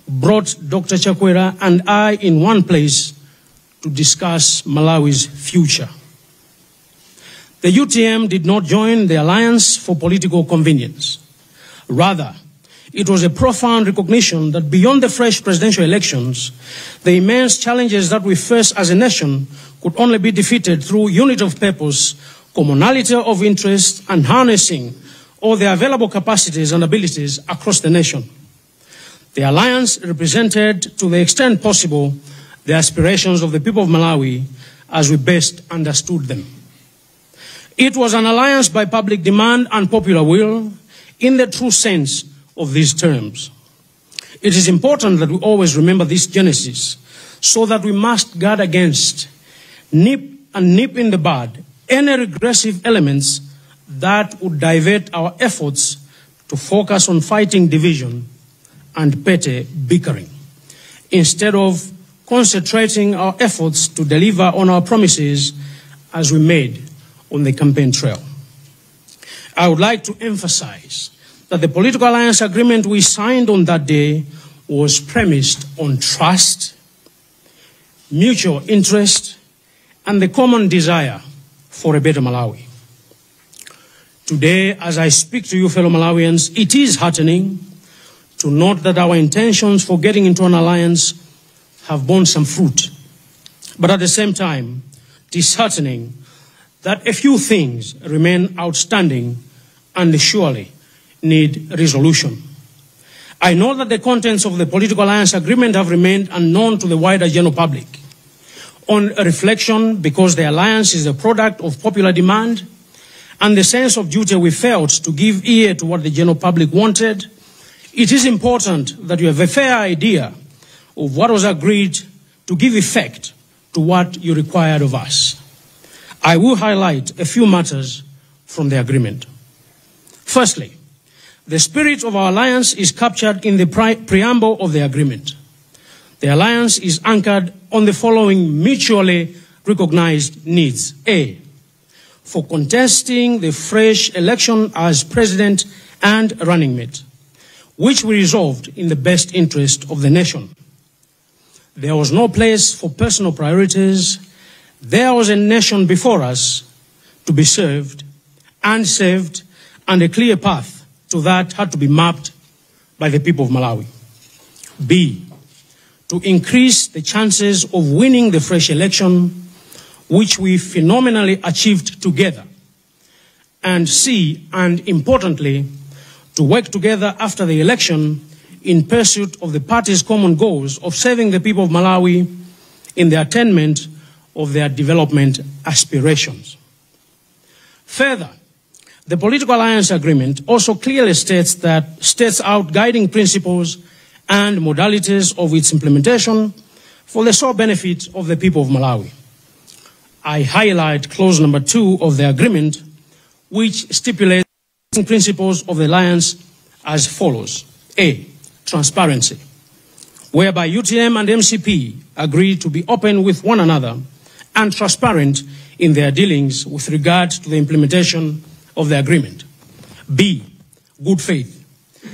brought Dr. Chakwera and I in one place to discuss Malawi's future. The UTM did not join the alliance for political convenience. Rather, it was a profound recognition that beyond the fresh presidential elections, the immense challenges that we face as a nation could only be defeated through unity of purpose, commonality of interest, and harnessing all the available capacities and abilities across the nation. The alliance represented, to the extent possible, the aspirations of the people of Malawi as we best understood them. It was an alliance by public demand and popular will, in the true sense of these terms. It is important that we always remember this genesis, so that we must guard against, nip in the bud, any regressive elements that would divert our efforts to focus on fighting division and petty bickering, instead of concentrating our efforts to deliver on our promises as we made on the campaign trail. I would like to emphasize that the political alliance agreement we signed on that day was premised on trust, mutual interest, and the common desire for a better Malawi. Today, as I speak to you fellow Malawians, it is heartening to note that our intentions for getting into an alliance have borne some fruit, but at the same time, disheartening that a few things remain outstanding and surely need resolution. I know that the contents of the political alliance agreement have remained unknown to the wider general public. On reflection, because the alliance is a product of popular demand and the sense of duty we felt to give ear to what the general public wanted, it is important that you have a fair idea of what was agreed to give effect to what you required of us. I will highlight a few matters from the agreement. Firstly, the spirit of our alliance is captured in the preamble of the agreement. The alliance is anchored on the following mutually recognized needs. A, for contesting the fresh election as president and running mate, which we resolved in the best interest of the nation. There was no place for personal priorities. There was a nation before us to be served and saved, and a clear path to that had to be mapped by the people of Malawi. B, to increase the chances of winning the fresh election, which we phenomenally achieved together. And C, and importantly, to work together after the election in pursuit of the party's common goals of serving the people of Malawi in the attainment of their development aspirations. Further, the Political Alliance Agreement also clearly states out guiding principles and modalities of its implementation for the sole benefit of the people of Malawi. I highlight clause number 2 of the agreement, which stipulates principles of the alliance as follows. A, transparency, whereby UTM and MCP agree to be open with one another and transparent in their dealings with regard to the implementation of the agreement. B, good faith,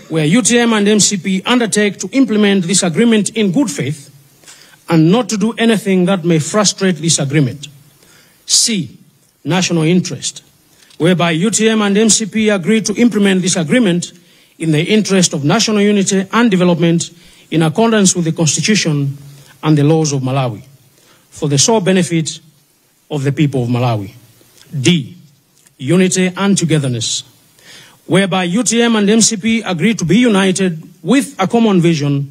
where UTM and MCP undertake to implement this agreement in good faith and not to do anything that may frustrate this agreement. C, national interest, whereby UTM and MCP agree to implement this agreement in the interest of national unity and development in accordance with the Constitution and the laws of Malawi, for the sole benefit of the people of Malawi. D, unity and togetherness, whereby UTM and MCP agree to be united with a common vision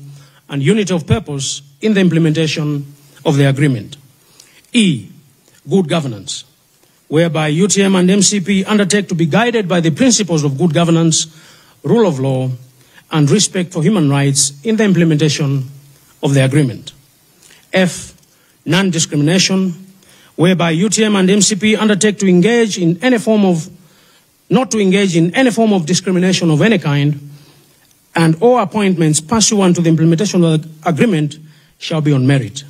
and unity of purpose in the implementation of the agreement. E, good governance, whereby UTM and MCP undertake to be guided by the principles of good governance, rule of law, and respect for human rights in the implementation of the agreement. F, non-discrimination, whereby UTM and MCP undertake to engage in any form of, not to engage in any form of discrimination of any kind, and all appointments pursuant to the implementation of the agreement shall be on merit.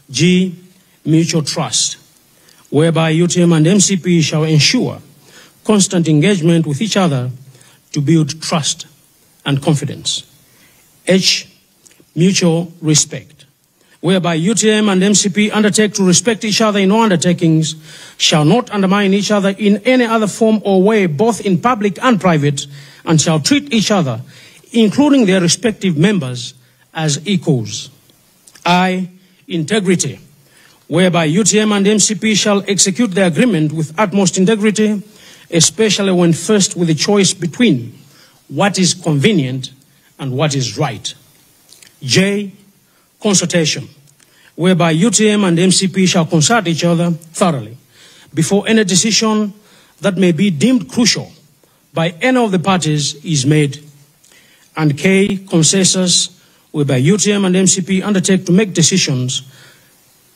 G, mutual trust, whereby UTM and MCP shall ensure constant engagement with each other to build trust and confidence. H, mutual respect, whereby UTM and MCP undertake to respect each other in all undertakings, shall not undermine each other in any other form or way, both in public and private, and shall treat each other, including their respective members, as equals. I, integrity, whereby UTM and MCP shall execute the agreement with utmost integrity, especially when faced with a choice between what is convenient and what is right. J, consultation, whereby UTM and MCP shall consult each other thoroughly before any decision that may be deemed crucial by any of the parties is made. And K, consensus, whereby UTM and MCP undertake to make decisions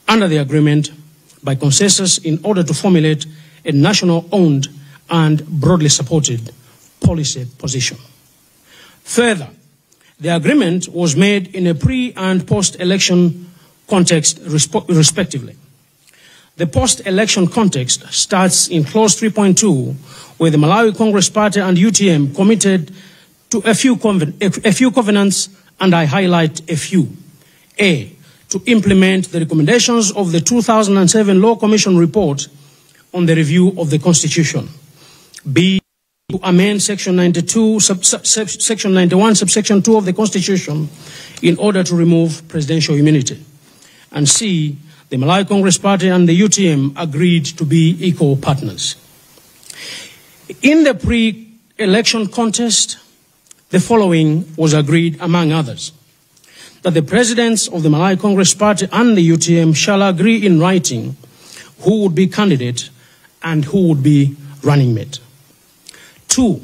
under the agreement by consensus in order to formulate a national-owned and broadly supported policy position. Further, the agreement was made in a pre- and post-election context respectively. The post-election context starts in clause 3.2, where the Malawi Congress Party and UTM committed to a few covenants, and I highlight a few. A, to implement the recommendations of the 2007 Law Commission report on the review of the Constitution. B, to amend Section 92, Section 91, subsection 2 of the Constitution in order to remove presidential immunity. And C, the Malawi Congress Party and the UTM agreed to be equal partners. In the pre-election contest, the following was agreed, among others: that the presidents of the Malawi Congress Party and the UTM shall agree in writing who would be candidate and who would be running mate. 2,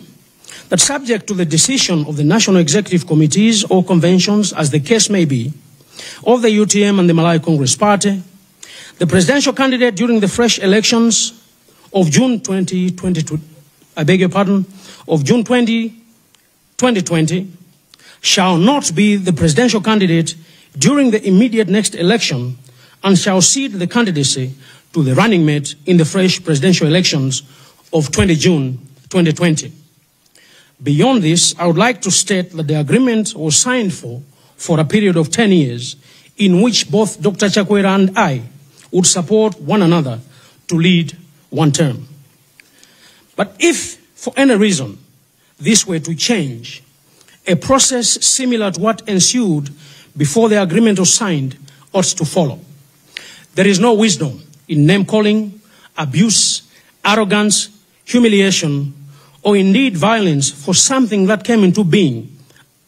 that subject to the decision of the National Executive Committees or conventions, as the case may be, of the UTM and the Malawi Congress Party, the presidential candidate during the fresh elections of June 2022, of June 20, 2020, shall not be the presidential candidate during the immediate next election and shall cede the candidacy to the running mate in the fresh presidential elections of 20 June 2020. Beyond this, I would like to state that the agreement was signed for a period of 10 years in which both Dr. Chakwera and I would support one another to lead one term. But if, for any reason, this were to change, a process similar to what ensued before the agreement was signed ought to follow. There is no wisdom in name-calling, abuse, arrogance, humiliation, or indeed violence for something that came into being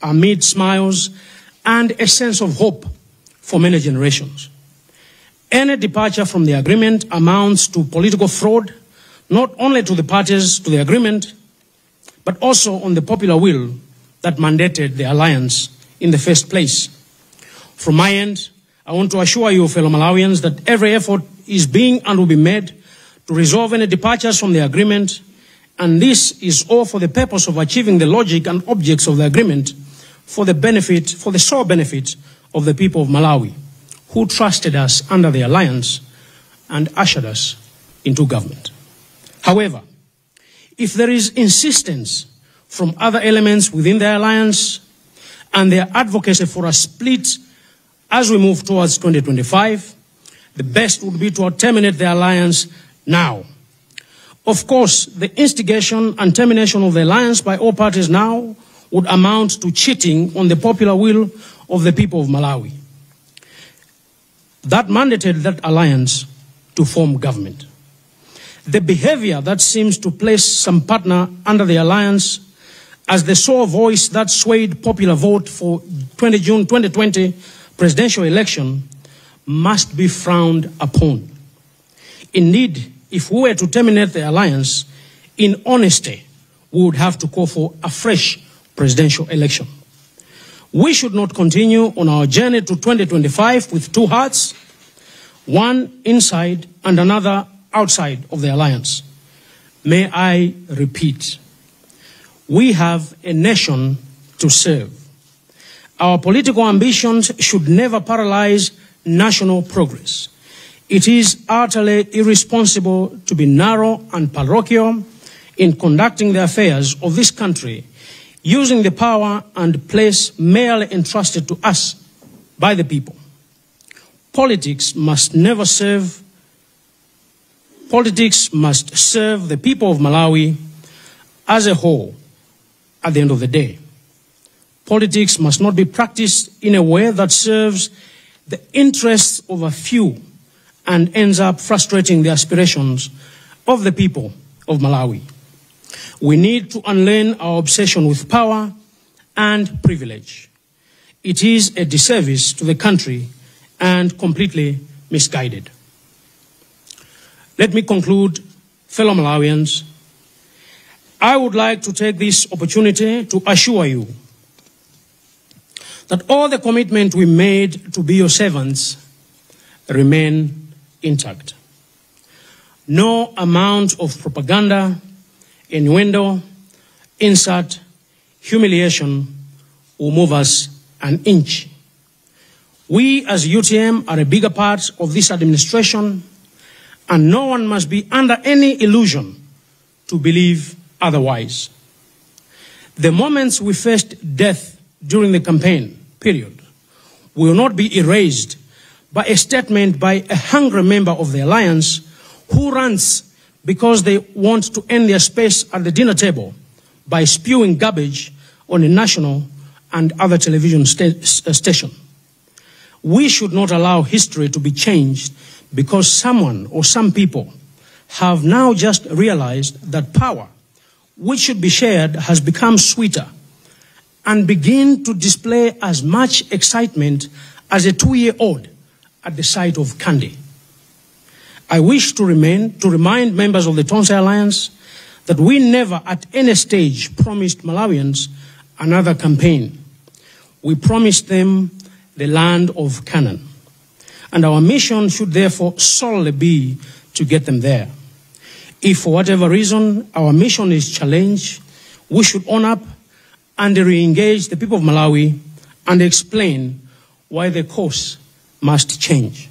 amid smiles and a sense of hope for many generations. Any departure from the agreement amounts to political fraud, not only to the parties to the agreement, but also on the popular will that mandated the alliance in the first place. From my end, I want to assure you, fellow Malawians, that every effort is being and will be made to resolve any departures from the agreement, and this is all for the purpose of achieving the logic and objects of the agreement for the sole benefit of the people of Malawi, who trusted us under the alliance and ushered us into government. However, if there is insistence from other elements within the alliance and their advocacy for a split as we move towards 2025, the best would be to terminate the alliance now. Of course, the instigation and termination of the alliance by all parties now would amount to cheating on the popular will of the people of Malawi that mandated that alliance to form government. The behavior that seems to place some partner under the alliance as the sole voice that swayed popular vote for 20 June 2020 presidential election must be frowned upon. Indeed, if we were to terminate the alliance, in honesty, we would have to call for a fresh presidential election. We should not continue on our journey to 2025 with two hearts, one inside and another outside of the alliance. May I repeat, we have a nation to serve. Our political ambitions should never paralyze national progress. It is utterly irresponsible to be narrow and parochial in conducting the affairs of this country, using the power and place merely entrusted to us by the people. Politics must serve the people of Malawi as a whole at the end of the day. Politics must not be practiced in a way that serves the interests of a few and ends up frustrating the aspirations of the people of Malawi. We need to unlearn our obsession with power and privilege. It is a disservice to the country and completely misguided. Let me conclude, fellow Malawians. I would like to take this opportunity to assure you that all the commitment we made to be your servants remain intact. No amount of propaganda, innuendo, insult, humiliation will move us an inch. We as UTM are a bigger part of this administration, and no one must be under any illusion to believe otherwise. The moments we faced death during the campaign period will not be erased by a statement by a hungry member of the alliance who runs because they want to end their space at the dinner table by spewing garbage on a national and other television station. We should not allow history to be changed because someone or some people have now just realized that power, which should be shared, has become sweeter and begin to display as much excitement as a 2-year-old at the sight of candy. I wish to remind members of the Tonse Alliance that we never at any stage promised Malawians another campaign. We promised them the land of Canaan. And our mission should therefore solely be to get them there. If for whatever reason our mission is challenged, we should own up and re-engage the people of Malawi and explain why the course must change.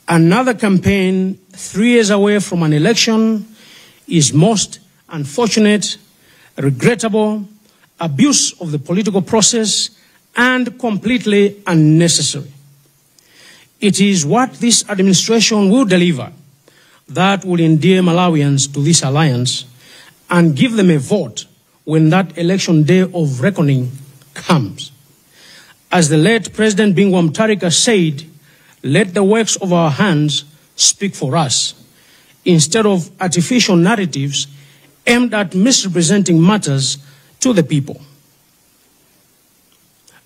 Another campaign 3 years away from an election is most unfortunate, regrettable, abuse of the political process, and completely unnecessary. It is what this administration will deliver that will endear Malawians to this alliance and give them a vote when that election day of reckoning comes. As the late President Bingu wa Mutharika said, let the works of our hands speak for us, instead of artificial narratives aimed at misrepresenting matters to the people.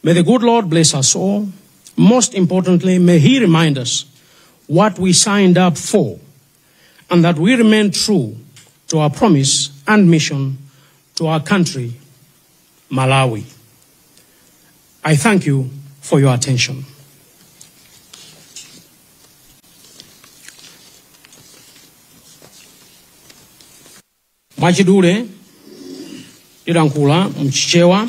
May the good Lord bless us all. Most importantly, may He remind us what we signed up for and that we remain true to our promise and mission to our country, Malawi. I thank you for your attention. Mwachidule ndilankhula mchichewa.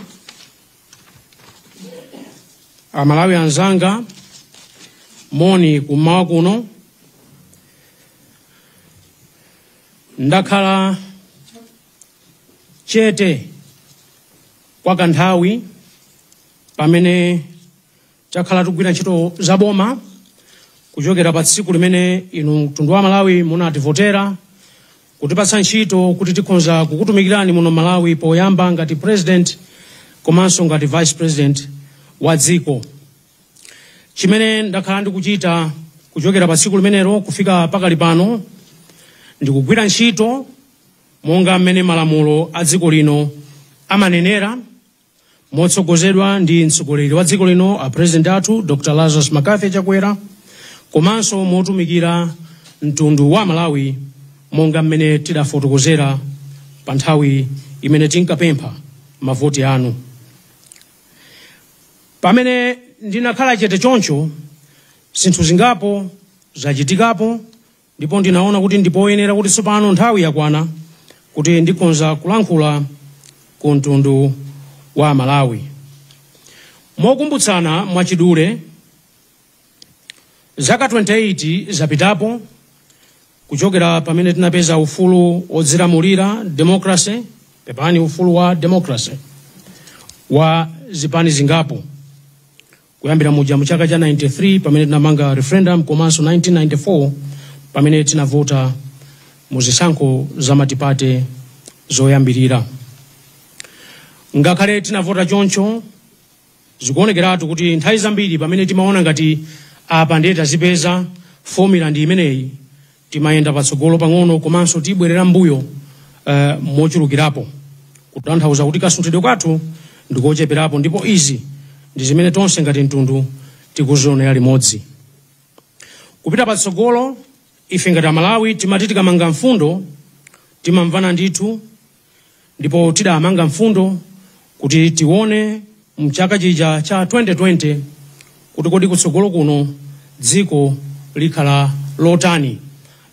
Amalawi anzanga, moni kummawa kuno. Ndakhala chete kwa kanthawi pamene takhala tikugwira ntchito zaboma kuchokera pa tsiku limene inu mtundu wa Malawi munativotera kutipatsa ntchito kuti tikhonza kukutumikirani muno Malawi, poyamba ngati president komanso ngati vice president wa dziko. Chimene ndakhala ndikuchita kuchokera pa tsiku limenelo kufika pakali pano ndikugwira ntchito monga mmene malamulo a dziko lino amanenera, motsogozedwa ndi mtsogoleri wa dziko lino a president athu Dr. Lazarus McCarthy Chakwera, komanso motumikira mtundu wa Malawi monga mmene tidafotokozera pa nthawi imene tinkapempha mavoti anu. Pamene ndinakhala chete choncho, zinthu zingapo zachitikapo, ndipo ndinaona kuti ndipoyenera kuti tsopano nthawi yakwana kuti ndikonza kulankhula ku mtundu wa Malawi. Mokumbutsana mwachidule, zaka 28 zapitapo kuchokera pamene tinapeza ufulu odzilamulira, democracy, pepani, ufulu wa democracy wa zipani zingapo, kuyambira muja mu chaka cha 93 pamene tinamanga referendum, komanso 1994 pamene tinavota mu zisankho za multiparty zoyambirira. Ngakhale tinavota choncho, zikuonekeratu kuti nthawi zambiri pamene timaona ngati apa ndiye tazipeza, formula ndi imeneyi, timayenda patsogolo pang'ono komanso tibwerera mbuyo mochulukirapo, kutanthauza kuti kasunthidwe kathu ndikocheperapo, ndipo izi ndi zimene tonse ngati mtundu tikuzionera limodzi. Kupita patsogolo, ife ngati Amalawi timati tikamanga mfundo timamvana ndithu, ndipo tidamanga mfundo kuti tione mchaka chija cha 2020 kuti kodi kutsogolo kuno dziko likhala lotani,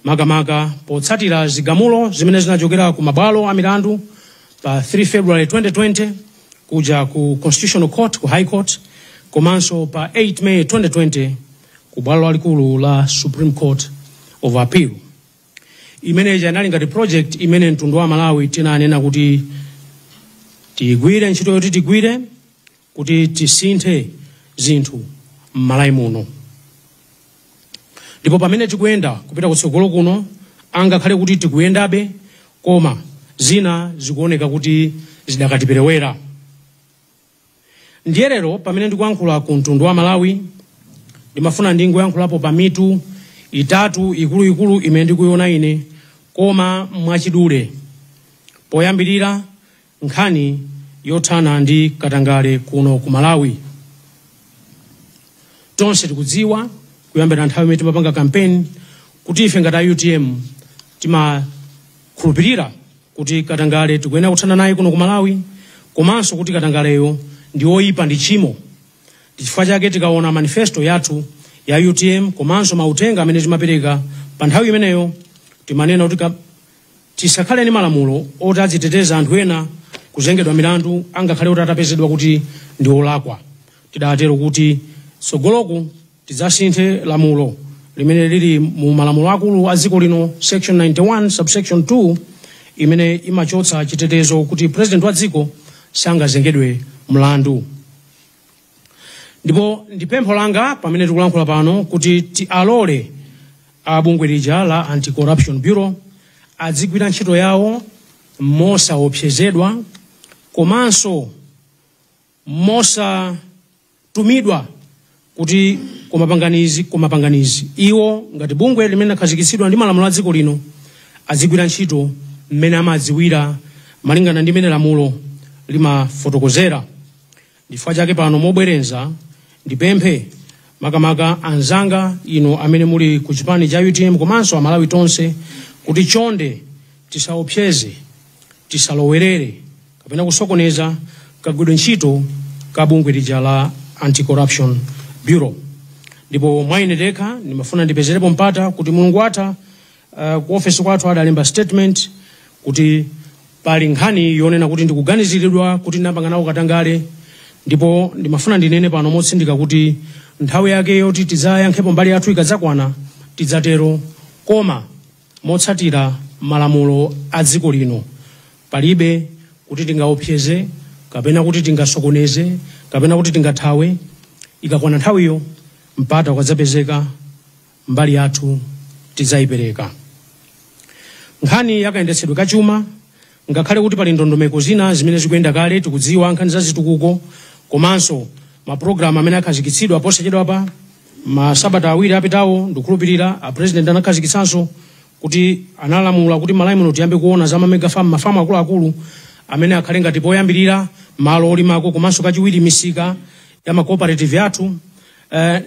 makamaka potsatira zigamulo zimene zinachokera ku mabwalo a milandu pa 3 February 2020 kuja ku Constitutional Court, ku High Court, komanso pa 8 May 2020 ku bwalo lalikulu la Supreme Court of Appeal. Imeneyi inali ngati project imene mtundu wa Malawi tinanena kuti tigwire ntchito yoti tigwire kuti tisinthe zinthu m'Malawi muno. Ndipo pamene tikuyenda kupita kutsogolo kuno, angakhale kuti tikuyendabe, koma zina zikuoneka kuti zidakatiperewera. Ndiye lero pamene ndikuyankhula ku mtundu wa Malawi, ndimafuna ndingoyankhulapo pa mitu itatu ikuluikulu imene ndikuiona ine, koma mwachidule. Poyambirira, nkhani yothana ndi katangale kuno ku Malawi. Tonse tikudziwa kuyambira nthawi imene timapanga campaign kuti ife ngati a UTM timakhulupirira kuti katangale tikuyenera kuthana naye kuno ku Malawi, komanso kuti katangaleyo ndi oyipa, ndi tchimo. Ndi chifukwa chake tikaona manifesto yathu ya UTM komanso mauthenga amene timapereka pa nthawi imeneyo, timanena kuti tisakhale ndi malamulo oti aziteteza anthu ena kuzengedwa milandu angakhale kuti atapezedwa kuti ndi olakwa. Tidatero kuti tsogoloku tidzasinthe lamulo limene lili mu malamulo akulu a dziko lino, section 91 subsection 2, imene imachotsa chitetezo kuti president wa dziko sangazengedwe mlandu. Ndipo ndi pempho langa pamene tikulankhula pano kuti tialole a bungwe lija la Anti-Corruption Bureau adzigwira ntchito yawo mosaopsezedwa komanso mosatumidwa kuti kumapanganizi kumapanganizi. Iwo ngati bungwe limene lakhazikitsidwa ndi malamulo a dziko lino adzigwira ntchito mmene amadziwira malingana ndi mmene lamulo limafotokozera. Ndifukwa chake pano mobwereza ndipemphe makamaka anzanga inu amene muli ku chipani cha UTM komanso Amalawi tonse kuti chonde tisaopseze, tisalowerere kapena kusokoneza kagwidwe ntchito ka bungwe lija la Anti-Corruption Bureau. Ndipo mwa ine ndekha ndimafuna ndipezerepo mpata kuti mulungu atha ku ofesi kwathu adalemba statement kuti Pali nkhani yonena kuti ndikuganiziridwa kuti ndinapanga nawo katangale, ndipo ndimafuna ndinene pano motsindika kuti nthawi yake yoti tidzayankhepo mbali yathu ikadzakwana tidzatero, koma motsatira malamulo a dziko lino. Palibe kuti tingaopseze kapena kuti tingasokoneze kapena kuti tingathawe. Ikakwana nthawiyo, mpata ukadzapezeka, mbali yathu tidzayipereka. Nkhani yakayendetsedwe kachuma, ngakhale kuti pali ndondomeko zina zimene zikuyenda kale, tikudziwa nkhani za zitukuko komanso mapulogalamu amene akhazikitsidwa posachedwapa, masabata 2 apitawo, ndikukhulupirira a president anakhazikitsanso kuti analamula kuti Malawi muno tiyambe kuona za mamega farm, mafamu akuluakulu amene akhale ngati poyambirira malo olimako, komanso kachiwiri misika ya ma cooperative athu.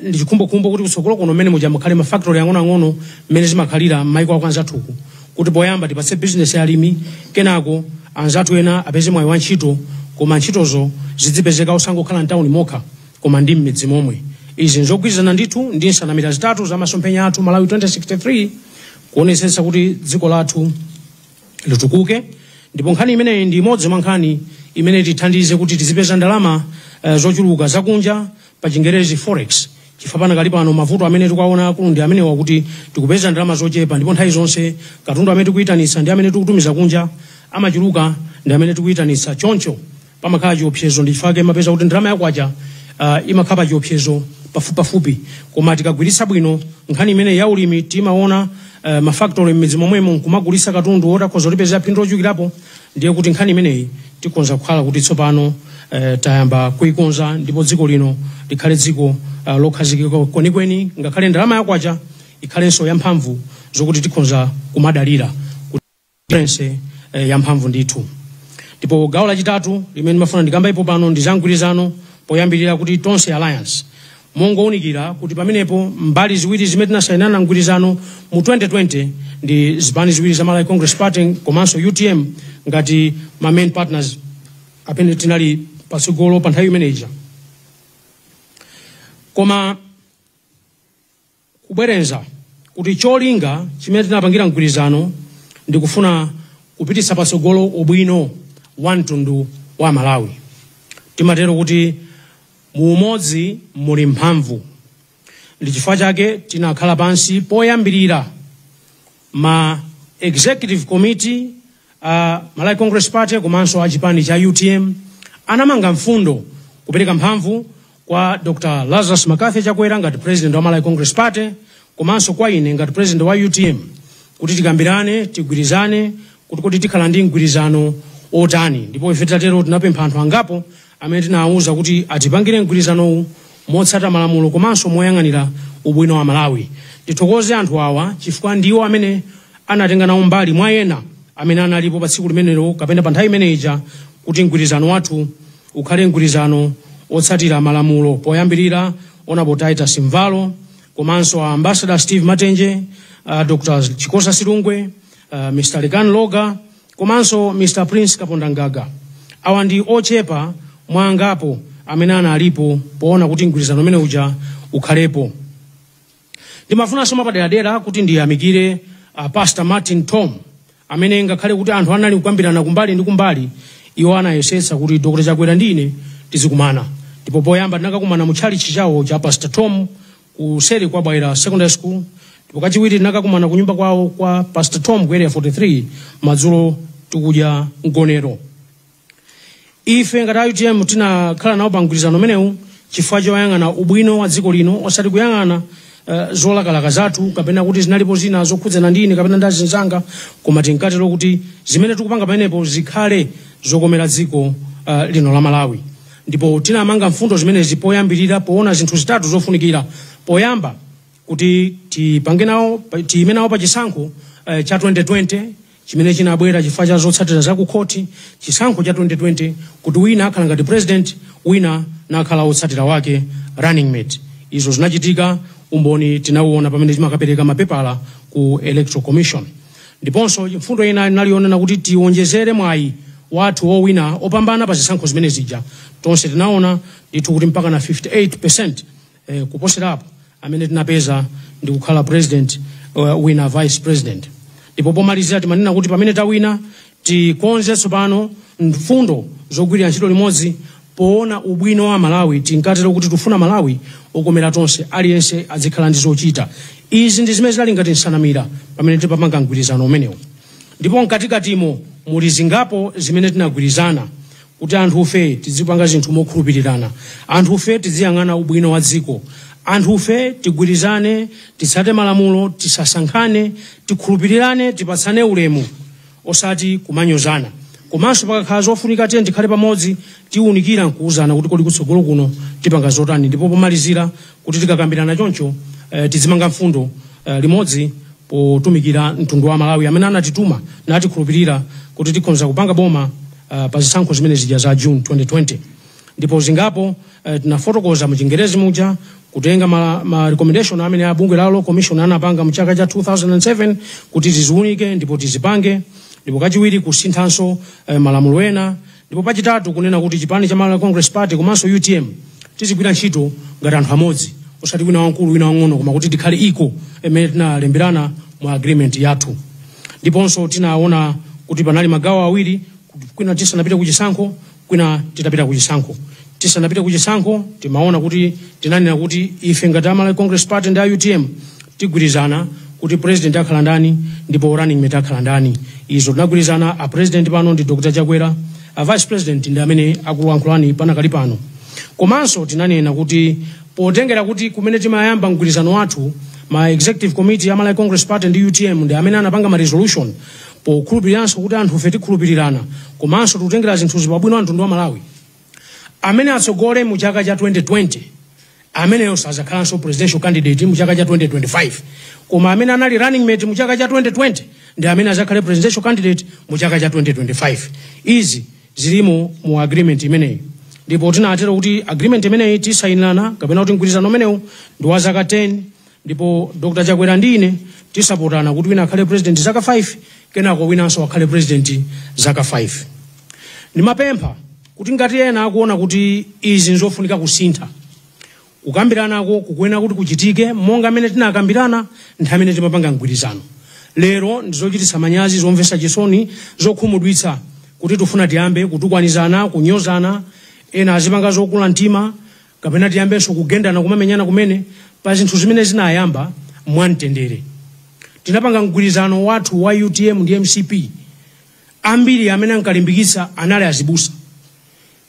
Ndi chikhumbokhumbo kuti kutsogolo kuno mmene muja mukhale ma factory ang'onoang'ono mmene zimakhalira m'maiko ako anzathuku, kuti poyamba tipatse business ya alimi, kenako anzathu ena apeze mwayi wa ntchito, koma ntchitozo zidzipezeka osangokhala mtawuni mokha koma ndi m'midzi momwe. Izi nzogwirizana ndithu ndi nsanamira zitatu za masomphenya athu Malawi 2063, kuonetsetsa kuti dziko lathu litukuke. Ndipo nkhani imeneyi ndi imodzi mwa nkhani imene tithandize kuti tizipeza ndalama zochuluka zakunja, pa Chingerezi forex, chifukwa panakali pano mavuto amene tikuwaona akulu ndi amenewa, kuti tikupeza ndalama zochepa, ndipo nthawi zonse katundu amene tikuyitanitsa ndi amene tikutumiza kunja amachuluka ndi amene tikuyitanitsa, choncho pamakhala chiopsezo. Ndi chifukwa mapeza kuti ndalama yakwacha imakhala pa chiopsezo pafupipafupi. Koma tikagwiritsa bwino nkhani imene ya ulimi, timaona mafactory m'midzi momwemo nkumagulitsa katundu wotakhoza kutipeza phindu lochulukirapo, ndiye kuti nkhani imeneyi tikonza kukhala kuti tsopano tayamba kuikonza, ndipo dziko lino likhale dziko lokhazikika kwenikweni, ngakhale ndalama yakwacha ikhalenso yamphamvu zokuti tikhonza kumadalira kuti yamphamvu ndithu. Ndipo gawo lachitatu limene ndimafuna ndikambapo pano ndi za mgwirizano, poyambirira kuti Tonse Alliance. Mongowunikira kuti pamenepo mbali ziwiri zimene tinasayinana mgwirizano mu 2020 ndi zipani ziwiri za Malawi Congress Party komanso UTM ngati ma main partners amene tinali patsogolo pa nthawi imeneyi. Koma kubwerenza kuti cholinga chimene tinapangira mgwirizano ndi kufuna kupititsa patsogolo ubwino wa mtundu wa Malawi. Timatero kuti mu umodzi muli mphamvu. Ndi chifukwa chake tinakhala pansi poyambirira ma executive committee a Malawi Congress Party komanso a chipani cha UTM anamanga mfundo kupereka mphamvu kwa Dr. Lazarus McCarthy Chakwera ngati president wa Malawi Congress Party komanso kwa ine ngati president wa UTM, kuti tikambirane, tigwirizane kuti tikhala ndi mgwirizano otani. Ndipo ife titatero tinapempha anthu angapo amene tinawawuza kuti atipangire mgwirizanowu motsata malamulo komanso moyang'anira ubwino wa Malawi. Tithokoze anthu awa chifukwa ndiwo amene anatenga nawo mbali mwa ena amene analipo pa tsiku limenelo kapena pa nthawi imeneyi kuti mgwirizano wathu ukhale mgwirizano otsatira malamulo. Poyambirira Honorable Titus Mvalo, komanso Ambassador Steve Matenje, Dr. Chikosa Silungwe, Mr. Lekan Loga komanso Mr. Prince Kapondangaga. Awa ndi ochepa mwa angapo amene analipo poona kuti mgwirizano umene uja ukhalepo. Ndimafunanso mwapaderadera kuti ndiyamikire Pastor Martin Tom, amene ngakhale kuti anthu anali kukambirana kumbali ndi kumbali, iwo anayesetsa kuti Dr. Chakwera ndi ine tizikumana. Ndipo poyamba tinakakumana mu tchalitchi chawo cha Pastor Tom kuseri kwa Bwaila Secondary School, ndipo kachiwiri tinakakumana ku nyumba kwawo kwa Pastor Tom ku Area 43 madzulo tikudya mgonero. Ife ngati UTM tinakhala nawo pa mgwirizano umenewu chifukwa choyang'ana ubwino wa dziko lino, osati kuyang'ana zolakalaka zathu kapena kuti zinalipo zina zokhudzana ndi ine kapena ndi azinzanga, koma tinkatero kuti zimene tikupanga pamenepo zikhale zokomera dziko lino la Malawi. Ndipo tinamanga mfundo zimenezi poyambirira poona zinthu zitatu zofunikira. Poyamba kuti tipange nawo, tiyime nawo pa chisankho cha 2020 chimene chinabwera chifukwa cha zotsatira za kukhoti, chisankho cha 2020, kuti wina akhala ngati president, wina nakhala wotsatira wake, running mate. Izo zinachitika, umboni tinauona pamene timakapereka mapepala ku Electoral Commission. Ndiponso mfundo ina inali kuti tiwonjezere mwayi wathu wowina, opambana pa zisankho zimene zija. Tonse tinaona ndithu kuti mpaka na 58% kuposerapo amene tinapeza ndi kukhala president, wina vice president. Ndipo pomalizira timanena kuti pamene tawina Tikonze tsopano mfundo zogwirira ntchito limodzi poona ubwino wa Malawi. Tinkatero kuti tifuna Malawi okomera tonse, aliyense azikhala ndi zochita. Izi ndi zimene zinali ngati nsanamira pamene tipamanga mgwirizano umenewu. Ndipo mkatikatimo muli zingapo zimene tinagwirizana kuti anthufe tizipanga zinthu mokhulupirirana, anthufe tiziyang'ana ubwino wa dziko, anthufe tigwirizane, titsate malamulo, tisasankhane, tikhulupirirane, tipatsane ulemu, osati kumanyozana. Komanso pakakhala zofunika tiye tikhale pamodzi, tiwunikira nkuwuzana kuti kodi kutsogolo kuno tipanga zotani. Ndipo pomalizira kuti tikakambirana choncho, tizimanga mfundo limodzi potumikira mtundu wa Malawi amene anatituma natikhulupirira kuti tikhonza kupanga boma pa zisankho zimene zija za June 2020. Ndipo zingapo tinafotokoza mu Chingerezi muja, kutenga ma recommendation amene a bungwe la Law Commission anapanga mu chaka cha 2007 kuti tiziwunike ndipo tizipange. Ndipo kachiwiri kusinthanso malamulo ena. Ndipo pachitatu kunena kuti chipani cha Malawi Congress Party komanso UTM tizigwira ntchito ngati anthu amodzi, osati wina wamkulu wina wang'ono, koma kuti tikhale iko imene tinalemberana mu agreement yathu. Ndiponso tinaona kuti panali magawo awiri, kwina tisanapite kuchisankho, kwina titapita kuchisankho. Tisanapite kuchisankho timaona kuti tinanena kuti ife ngati a Malawi Congress Party ndi a UTM tigwirizana kuti president akhala ndani ndipo running mate akhala ndani. Izo tinagwirizana. A president pano ndi Dr. Chakwera, a vice president ndi amene akulankhulani panakali pano. Komanso tinanena kuti potengera kuti kumene timayamba mgwirizano wathu, ma executive committee ya Malawi Congress Party ndi UTM ndi amene anapanga ma resolution, pokhulupiriranso kuti anthu ife tikhulupirirana komanso tikutengera zinthu pabwino a mtundu wa Malawi, amene atsogole mu chaka cha 2020 ameneyo sazakhalanso presidential candidate mu chaka cha 2025, koma amene anali running mate mu chaka cha 2020 ndi amene azakhale presidential candidate mu chaka cha 2025. Izi zilimo mu agreement imeneyi. Ndipo tinatero kuti agreement imeneyi tisayinirana, kapena kuti mgwirizano umenewu ndi wa zaka 10, ndipo Dr. Chakwera ndi ine tisapotana kuti wina akhale president zaka 5, kenako winanso akhale president zaka 5. Ndimapempha kuti ngati ena akuona kuti izi nzofunika kusintha, kukambiranako kukuyenera kuti kuchitike monga mmene tinakambirana nthawi imene timapanga mgwirizano. Lero ndizochititsa manyazi, zomvetsa chisoni, zokhumudwitsa kuti tifuna tiyambe kutukwanizana, kunyozana, ena azipanga zokula mtima, kapena tiyambenso kugendana, kumamenyana kumene pa zinthu zimene zinayamba mwamtendere. Tinapanga mgwirizano wathu wa UTM ndi MCP, ambiri amene ankalimbikitsa anali azibusa.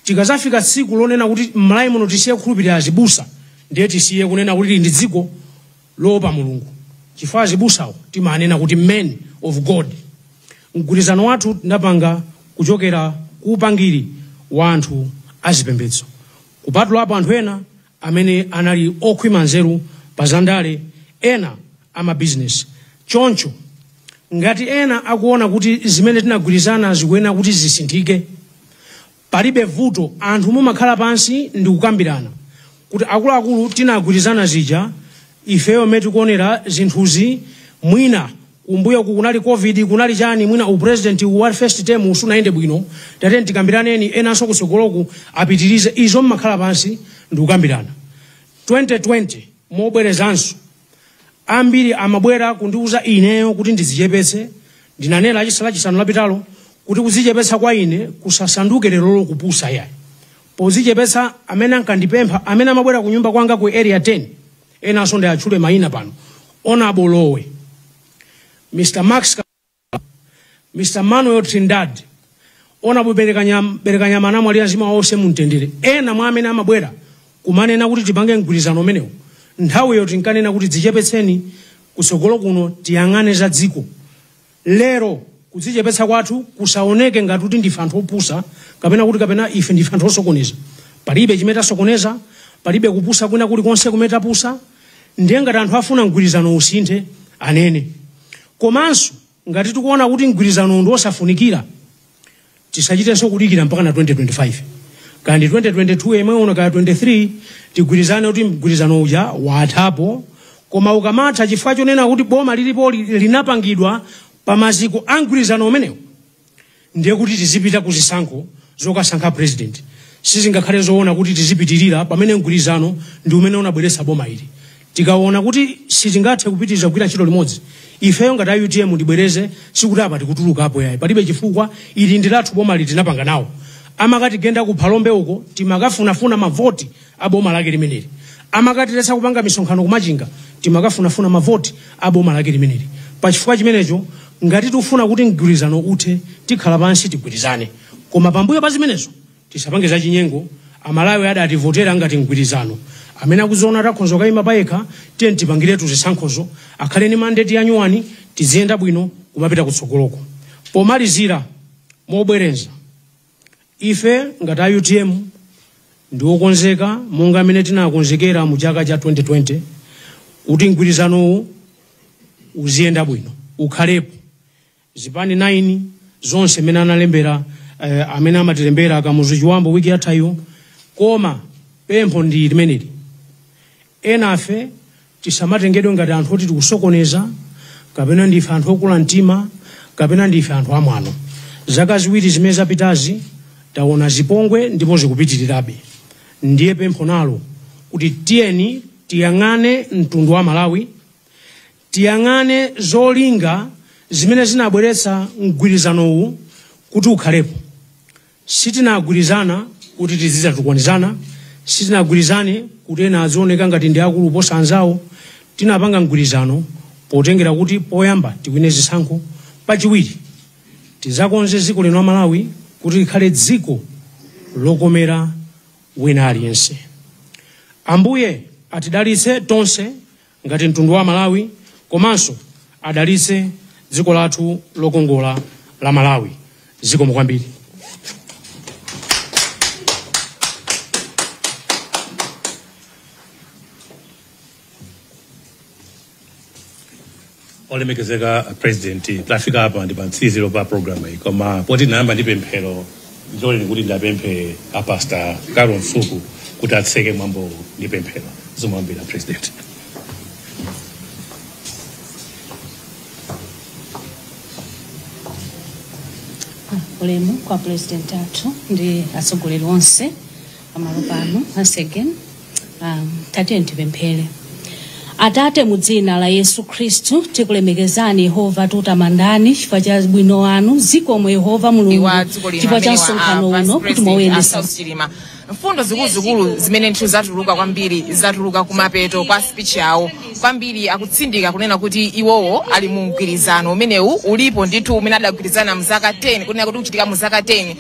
Tikazafika tsiku lonena kuti m'Malawi muno tisiye kukhulupirira azibusa, ndiye tisiye kunena kuti ndi dziko loopa Mulungu, chifukwa azibusawo timanena kuti men of God. Mgwirizano wathu tinapanga kuchokera ku upangiri wa anthu azipembedzo, kupatulapo anthu ena amene anali okhwima nzeru pa zandale, ena amabizinesi. Choncho ngati ena akuona kuti zimene tinagwirizana zikuyenera kuti zisinthike, palibe vuto. Anthu mumakhala pansi ndi kukambirana kuti akuluakulu, tinagwirizana zija, ifeyo mmene tikuonera zinthuzi, mwina kumbuyo kunali COVID, kunali chani, mwina upresident wa first term usunayende bwino, tateni tikambiraneni, enanso kutsogoloku apitirize. Izo mmakhala pansi ndi kukambirana. 2020 mobwerezanso, ambiri amabwera kundiuza ineyo kuti ndidzichepetse. Ndinanena Lachisanu lapitalo kuti kudzichepetsa kwa ine kusasanduke lerolo kupusa yayi. Pozichepetsa, amene ankandipempha, amene amabwera ku nyumba kwanga ku Area 10, enanso ndiyatchule mayina pano: Honorable Lowe, Mr. Max, Mr. Manuel Trindad, Honorable Berekanyama anamwalira, mzimu wawo wonse mumtendere. Ena mwa amene amabwera kumanena kuti tipange mgwirizano umenewu, nthawiyo tinkanena kuti dzichepetseni, kutsogolo kuno tiyang'ane za dziko. Lero kudzichepetsa kwathu kusaoneke ngati kuti ndife anthu opusa, kapena kuti kapena ife ndife anthu osokoneza. Palibe chimene tasokoneza, palibe kupusa kwina kulikonse kumene tapusa. Ndiye ngati anthu afuna mgwirizano usinthe, anene. Komanso ngati tikuona kuti mgwirizano ndi osafunikira, tisachitenso kudikira mpaka na 2025, kandi 2022 yemwe uno kaya 23, tigwirizane kuti mgwirizano uja wathapo. Koma ukamatha, chifukwa chonena kuti boma lilipo linapangidwa pa maziko a mgwirizano umenewu, ndiye kuti tizipita ku zisankho zokasankha president. Sizingakhale zoona kuti tizipitirira pamene mgwirizano ndi umene unabweretsa boma ili. Tikaona kuti sitingathe kupitiriza kugwira ntchito limodzi, ifeyo ngati a UTM, ndibwereze, sikuti apa tikutulukapo yayi, palibe chifukwa. Ili ndi lathu boma, litinapanga nawo. Amakatigenda ku Phalombe uko, timakafunafuna mavoti a boma lake limeneli. Amakatiletsa kupanga misonkhano kumachinga, timakafunafuna mavoti a boma lake limeneli. Pachifukwa chimenecho, ngati tikufuna kuti mgwirizano uthe, tikhala pansi tigwirizane, koma pambuyo pa zimenezo tisapange zachinyengo. Amalawi adativotera ngati mgwirizano. Amene akuziona takhoza kayima payekha, tiye tipangiretu zisankhozo, akhale ni mandate yanyuwani, tiziyenda bwino kumapita kutsogoloko. Pomalizira, mobwereza, ife ngati a UTM ndiokonzeka monga amene tinakonzekera mu chaka cha 2020 kuti mgwirizanowu uziyenda bwino, ukhalepo. Zipani 9 zonse amene analembera, amene amatilembera Kamuzu Chiwambo wiki yathayo. Koma pempho ndi limeneli: enafe tisamatengedwe ngati anthu oti tikusokoneza, kapena ndife anthu okula mtima, kapena ndife anthu amwano. Zaka 2 zimene zapitazi taona zipongwe ndipo zikupitirirabe. Ndiye pempho nalo kuti tiyeni tiyang'ane mtundu wa Malawi, tiyang'ane zolinga zimene zinabweretsa mgwirizanowu kuti ukhalepo. Sitinagwirizana kuti tizidzatukwanizana, sitinagwirizane kuti ena azioneka ngati ndi akulu posa anzawo. Tinapanga mgwirizano potengera kuti poyamba tiwine zisankho, pachiwiri tizakonze dziko lino la Malawi kuti likhale dziko lokomera wina aliyense. Ambuye atidalitse tonse ngati mtundu wa Malawi, komanso adalitse dziko lathu lokongola la Malawi. Zikomo kwambiri. Olemekezeka President, tafika apa ndi pamtsiriziro pa program iyi, koma poti nayamba ndi pemphero, ndiloleni kuti ndapemphe a Pastor Carol Msuku kuti atseke mwambo ndi pemphero. Zimwambira, President. Ulemu kwa President athu ndi atsogoleri onse pamalo pano. Once again, tatiyeni tipemphere. Atate, mu dzina la Yesu Khristu, tikulemekezani Yehova, tutamandani chifukwa cha bwino wanu. Zikomo Yehova Mulungu wa dziko lino chifukwa cha amene wa msonkhano Vice uno kuti President mwauyendesa. Saulos Chilima, mfundo zikuluzikulu zimene ndithu zatuluka kwambiri, zatuluka kumapeto kwa speech yawo kwambiri, akutsindika kunena kuti iwowo ali mu mgwirizano umenewu ulipo ndithu, umene adagwirizana mzaka 10, kunena kuti uchitika mu zaka 10.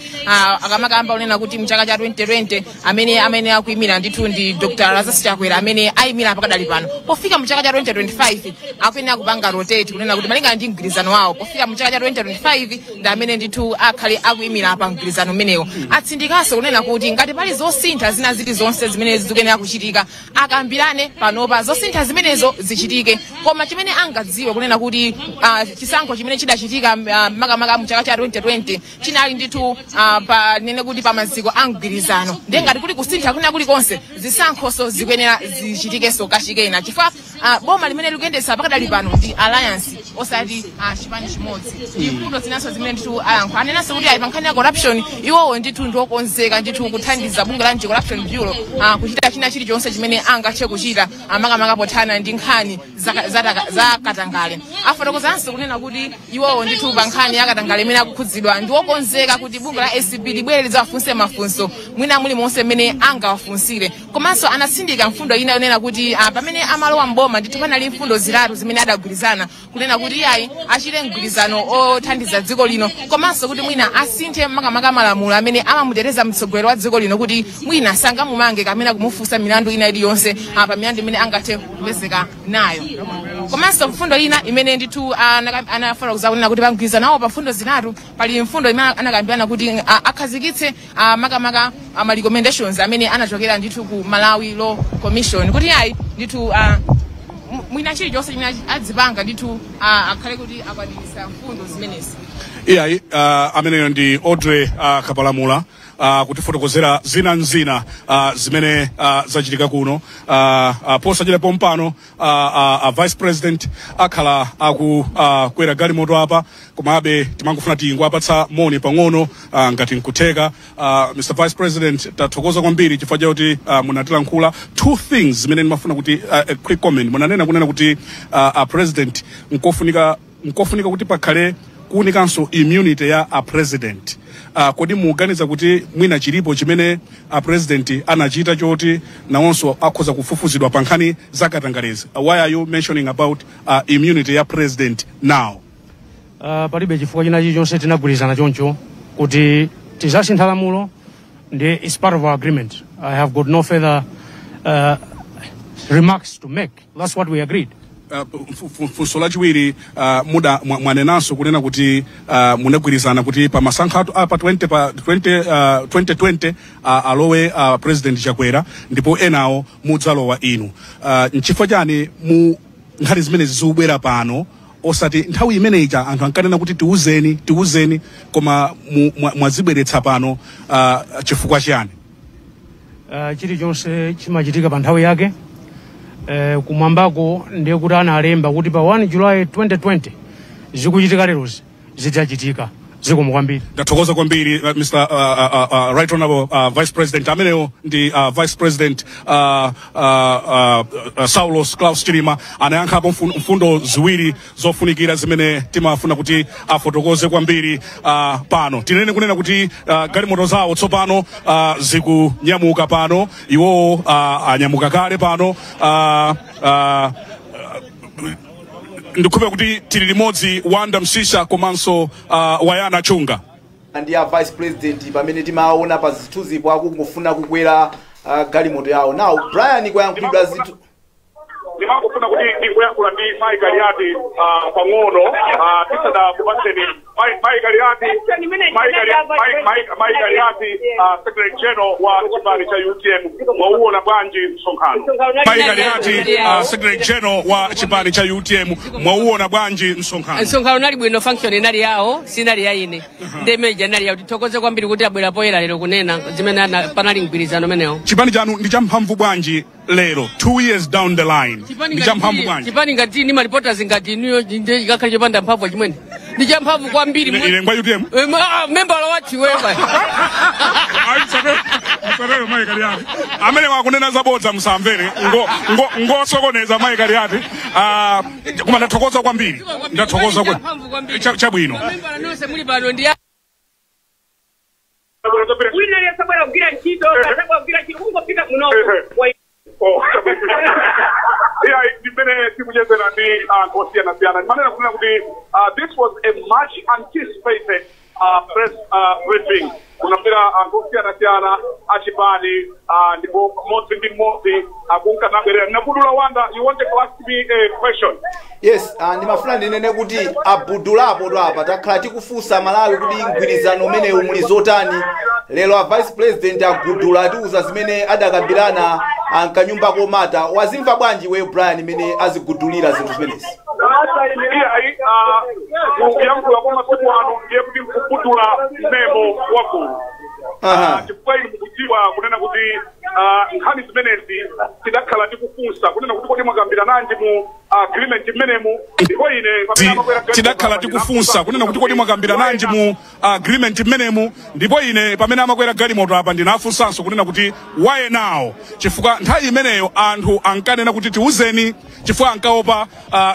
Akamakamba kunena kuti mchaka cha 2020 amene akuyimira ndithu ndi Dr Lazarus Chakwera, amene ayimira pakadali pano. Pofika mu chaka cha 2025 akuyenera kupanga rotate, kunena kuti malingana ndi mgwirizano wawo, pofika mu chaka cha 2025 ndi amene ndithu akhale akuyimira pa mgwirizano umenewo. Atsindikanso kunena kuti ngati pali zosintha zina zilizonse zimene zikuyenera kuchitika, akambirane panopa, zosintha zimenezo zichitike. Koma chimene angadziwe kunena kuti chisankho chimene chidachitika, makamaka mu chaka cha 2020, chinali ndithu pa nene kuti pa maziko a mgwirizano. Ndiye ngati kuli kusintha kwina kulikonse, zisankhonso zikuyenera zichitikenso kachikena, chifukwa boma limene likuyendetsa pakadali pano ndi alliance, osati chipani chimodzi. Ndi mfundo zinanso zimene ndithu ayankho. Anenanso kuti ayi, pa nkhani ya corruption, iwowo ndithu ndiokonzeka ndithu kuthandiza bungwe la Anti-Corruption Bureau kuchita china chilichonse chimene angathe kuchita, makamaka pothana ndi nkhani za katangale. Afotokozanso kunena kuti iwowo ndithu pa nkhani ya katangale imene akukhudzidwa, ndiokonzeka kuti bungwe la ACB libwere lidzawafunse mafunso mwina mulimonse mmene angawafunsire. Komanso anatsindika mfundo ina yonena kuti pamene amalowa mboma ndithu panali mfundo zitatu zimene adagwirizana, kunena kuti ayi, achite mgwirizano othandiza dziko lino, komanso kuti mwina asinthe makamaka malamulo amene amamuteteza mtsogoleri wa dziko lino, kuti mwina sangamumange kapena kumufunsa milandu ina iliyonse pa milandu imene angathe kupezeka nayo. Komanso mfundo ina imene ndithu anafotokoza kunena kuti pa mgwirizano wawo, pa mfundo zitatu, pali mfundo imene anakambirana kuti akhazikitse makamaka ma recommendations amene anachokera ndithu ku Malawi Law Commission, kuti ayi ndithu mwina chilichonse chimene adzipanga ndithu akhale kuti akwaniritsa mfundo zimenezi. Iyayi, ameneyo ndi Audrey Kapalamula. Kutifotokozera zina nzina zimene zachitika kuno. Posachedwa pompano vice president akhala akukwera galimoto apa, komabe timangofuna tingowapatsa moni pang'ono ngati nkutheka. Mr Vice President, tathokoza kwambiri chifukwa chakuti munatilankhula. Two things zimene ndimafuna kuti a quick comment. Munanena kunena kuti president nkofunika kuti pakhale kuwunikanso immunity ya a president. Kodi muganiza kuti mwina chilipo chimene a president anachita choti nawonso akhoza kufufuzidwa pa nkhani zakatangalezi? Why are you mentioning about immunity ya president now? Palibe chifukwa china chilichonse. Tinagwirizana choncho kuti tizasintha lamulo ndi it's part of our agreement. I have got no further remarks to make. That's what we agreed. Funso lachiwiri, muda mwanenanso kunena kuti munagwirizana kuti pa masankho pa 20 pa 20, 2020 alowe President Chakwera ndipo enawo mudzalowa inu. Nchifukwa chani mu nkhani zimene zikubwera pano, osati nthawi imeneyi? Anthu ankanena kuti tiuzeni, tiuzeni, koma mwazibweretsa pano chifukwa chani? Chilichonse chimachitika pa nthawi yake. Kumwambako ndiye kuti analemba kuti pa 1 July 2020 zikuchitika lerozi zidzachitika. Zikomo kwambiri. Ndathokoza kwambiri, Mr Right Honorable Vice President. Amenewo ndi Vice President Saulos Klaus Chilima. Anayankhapo mfundo ziwiri zofunikira zimene timafuna kuti afotokoze kwambiri pano. Tinene kunena kuti galimoto zawo tsopano zikunyamuka pano. Iwowo anyamuka kale pano. Ndikhupe kuti tili limodzi, Wanda Msisha komanso Wayana Chunga. Ndi a vice president pamene timaona pa zithunzipo akungofuna kukwera galimoto yawo. Now Brian, kwayankhulidwa zinthu. Ndimangofuna kuti ndikuyankhula ndi Mai Kaliati pang'ono tisadakupatseni. Mai Kaliati, Mai Kaliati, Secretary General wa chipani cha UTM, mwauona bwanji msonkhano? Mai Kaliati, Secretary General wa chipani cha UTM, mwauona bwanji msonkhano? Msonkhano unali bwino. Function inali yawo, sinali ya ine. Ndi meja inali yawo. Tithokoze kwambiri kuti abwera poyera lero kunena zimene panali mgwirizano umenewo. Chipani chanu ndi champhamvu bwanji lero, 2 years down the line? Ndi champhamvu bwanji? Chipani ngati ni ma reporters ngati inuyo, ndi chikakhale chopanda mphamvu chimwene? Ndi champhamvu kwambiri. Ine ngwa UTM. Membala wathu wewe. Msatero Mai Kaliati, amene wakunena zabodza musamvere, ngosokoneza Mai Kaliati. Koma ndathokoza kwambiri, ndathokoza Champhamvu kwambiri. Chabwino. Mamembala nonse muli pano ndi Wina aliyesabwera kugwira ntchito, kasabwera kugwira ntchito, kungofika muno. Oh, yeah, ndimene tikuchezera ndi anthu osiyanasiyana. Ndimanena kunena kuti this was a much anticipated press briefing. Kunabwera anthu osiyanasiyana achipani, ndipo mmodzi ndi mmodzi akunkanabwerera. Nakudula Wanda, you wanted to ask me a question? Yes, ndimafuna ndinene kuti abudulapo to apa. Takhala tikufunsa Malawi kuti mgwirizano umenewu muli zotani. Lero a vice president agudula, atiuza zimene adakambirana ankanyumba komata. Wazimva bwanji iweyo Brian, imene azigudulira zinthu zimenezi? Iyayi, kuyankhula kwa masiku ano ndiye kuti kugudula memo wagulu, chifukwa inu mukudziwa kunena kuti nkhani zimenezi tidakhala tikufunsa kunena kuti kodi mwakambira nanji mu agreement mmenemu? Ndipo ine pamene amakwera Tidakhala tikufunsa kunena kuti kodi mwakambira nanji mu agreement mmenemu? Ndipo ine pamene amakwera galimoto apa ndinafunsanso kunena kuti why now? Chifukwa nthawi imeneyo anthu ankanena kuti tiuzeni, chifukwa ankaopa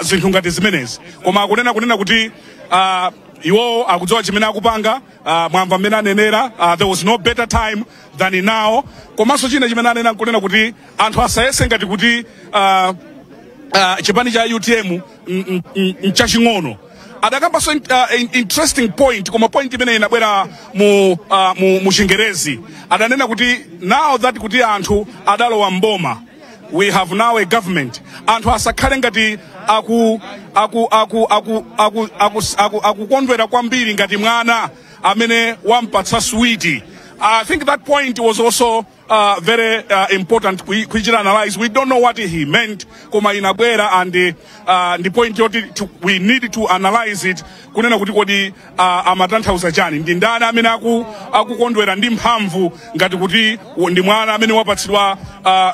zinthu ngati zimenezi. Koma akunena kunena kuti iwo akudziwa chimene akupanga. Mwamva mmene anenera, there was no better time than now. Komanso china chimene anena nkunena kuti anthu asayese ngati kuti chipani cha UTM nchaching'ono. Adakambanso interesting point, koma point imene inabwera mu Chingerezi. Adanena kuti now that kuti anthu adalowa mboma, we have now a government, anthu asakhale ngati aku aku aku aku aku aku aku akukondwera kwambiri ngati mwana amene wampatsa switi. I think that point was also very important kuichita analyze. We don't know what he meant, koma inabwera and ndi point yoti we need to analyze it, kunena kuti kodi amatanthauza chani? Ndi ndani amene akukondwera ndi mphamvu ngati kuti ndi mwana amene wapatsidwa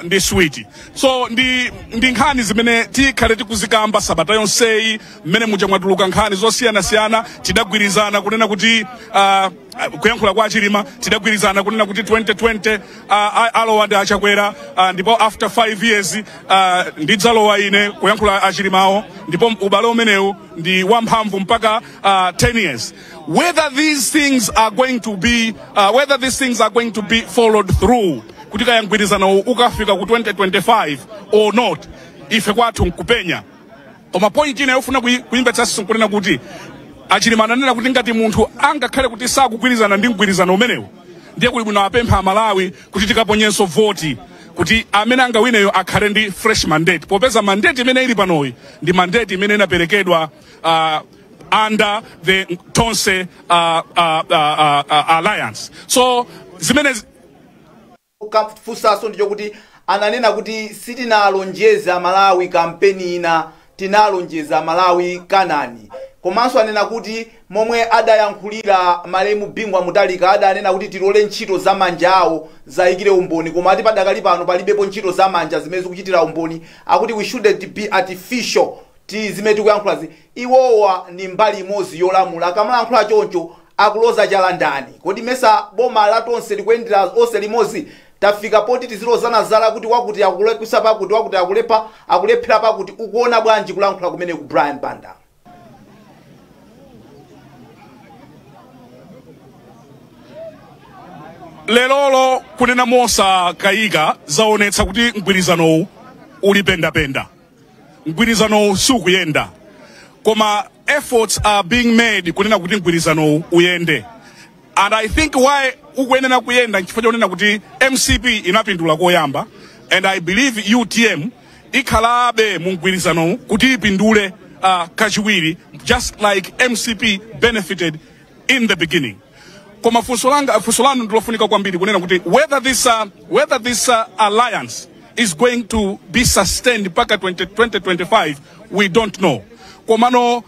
ndi sweet? So ndi nkhani zimene tikhale tikuzikamba sabata yonseyi. Mmene muja mwatuluka nkhani zosiyanasiyana. Tidagwirizana kunena kuti, kuyankhula kwa Chilima, tidagwirizana kunena kuti 2020 alowa ndi Achakwera, ndipo after 5 years ndidzalowa ine, kuyankhula Achilimawo, ndipo ubale umenewu ndi wamphamvu mpaka 10 years. Whether these things are going to be followed through, kuti kaya mgwirizano ukafika ku 2025 or not, ife kwathu nkupenya. Koma point ina yofuna kuyimvetsanso nkunena kuti Achilima ananena kuti ngati munthu angakhale kuti sakugwirizana ndi mgwirizano umenewu, ndiye kuli bwino apempha Amalawi kuti tikaponyenso voti, kuti amene angawineyo akhale ndi fresh mandate, popeza mandate imene ili panoyi ndi mandate imene inaperekedwa under the Tonse Alliance. So zimene Funsaso ndicho kuti ananena kuti sitinalonjeza Malawi kampeni ina, tinalonjeza Malawi Kanani. Komanso anena kuti momwe adayankhulira malemu Bingu Mutharika, adanena kuti tilole ntchito za manja awo zayikire umboni, koma ati padakali pano palibepo ntchito za manja zimene zikuchitira umboni. Akuti we shouldn't be artificial ti zimene tikuyankhulazi. Iwowa ni mbali imodzi yolamula. Akamalankhula choncho, akuloza chala ndani? Kodi mesa boma la Tonse likuyendera onse limodzi? Tafika poti tizilozana zala kuti wakuti akulepsa pakuti, wakuti akulephera pakuti. Ukuona bwanji kulankhula kumene ku, Brian Banda? Lelolo, kunena mosakayika, zaonetsa kuti mgwirizanowu uli pendapenda, mgwirizanowu sukuyenda, koma efforts are being made kunena kuti mgwirizanowu uyende. And I think why ukuyenera kuyenda nchifukwa chonena kuti MCP inapindula koyamba, and I believe UTM ikhalabe mu mgwirizanowu kuti ipindule kachiwiri, just like MCP benefited in the beginning. Koma funso langa, funso lanu ndilofunika kwambiri, kunena kuti whether this alliance is going to be sustained mpaka 2025, we don't know. Komano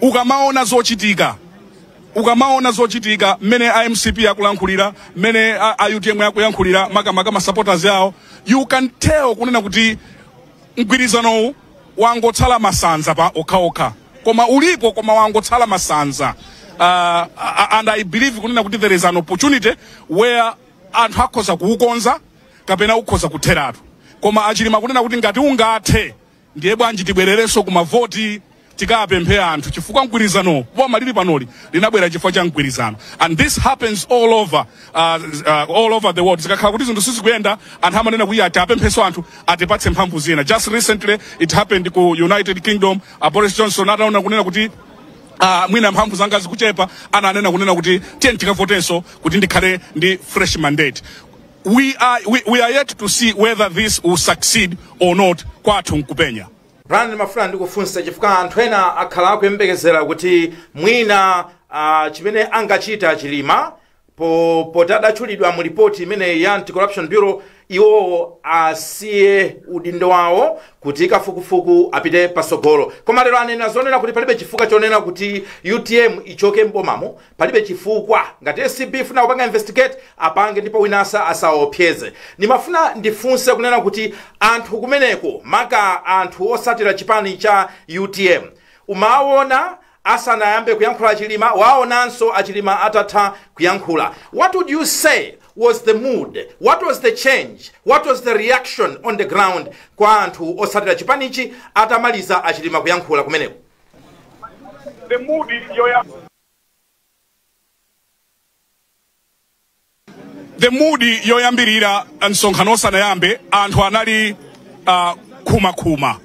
ukamaona zochitika, mmene a MCP akulankhulira, mmene a UTM akuyankhulira, makamaka ma supporters yawo, you can tell kunena kuti mgwirizanowu wangotsala masanza pa okhaokha, koma ulipo, koma wangotsala masanza. And I believe kunena kuti there is an opportunity where anthu akhoza kuukonza kapena ukhoza kutheratu. Koma Achilima kunena kuti ngati ungathe, ndiye bwanji tibwererenso kumavoti, tikapemphe anthu, chifukwa mgwirizano, boma lili panoli linabwera chifukwa cha mgwirizano. And this happens all over the world. Zikakhala kuti zinthu sizikuyenda, anthu amanena kuti ati apemphenso anthu atipatse mphamvu zina. Just recently it happened ku United Kingdom. Boris Johnson ataona kunena kuti mwina mphamvu zanga zikuchepa, ananena kunena kuti tiye tikavotenso kuti ndikhale ndi fresh mandate. We are yet to see whether this will succeed or not. Kwathu nkupenya. Brian, ndimafuna ndikufunsa chifukwa anthu ena akhala akuyembekezera kuti mwina chimene angachita Chilima poti adatchulidwa mu ripoti imeneyi ya Anti-Corruption Bureau, iwowo asiye udindo wawo kuti kafukufuku apite pasogolo. Koma lero anena zonena kuti palibe chifukwa chonena kuti UTM ichoke mbomamo, palibe chifukwa. Ngati ACB ifuna kupanga investigate, apange, ndipo winasa asaopseze. Ndimafuna ndifunse kunena kuti anthu kumeneko, maka anthu osatira chipani cha UTM, umaona asanayambe kuyankhula Achilima, waonanso Achilima atatha kuyankhula, what would you say was the mood? What was the change? What was the reaction on the ground kwa anthu osatira chipanichi atamaliza Achilima kuyankhula kumeneko? The mood yoya The mood yoyambirira, msonkhano osanayambe, anthu anali khumakhuma,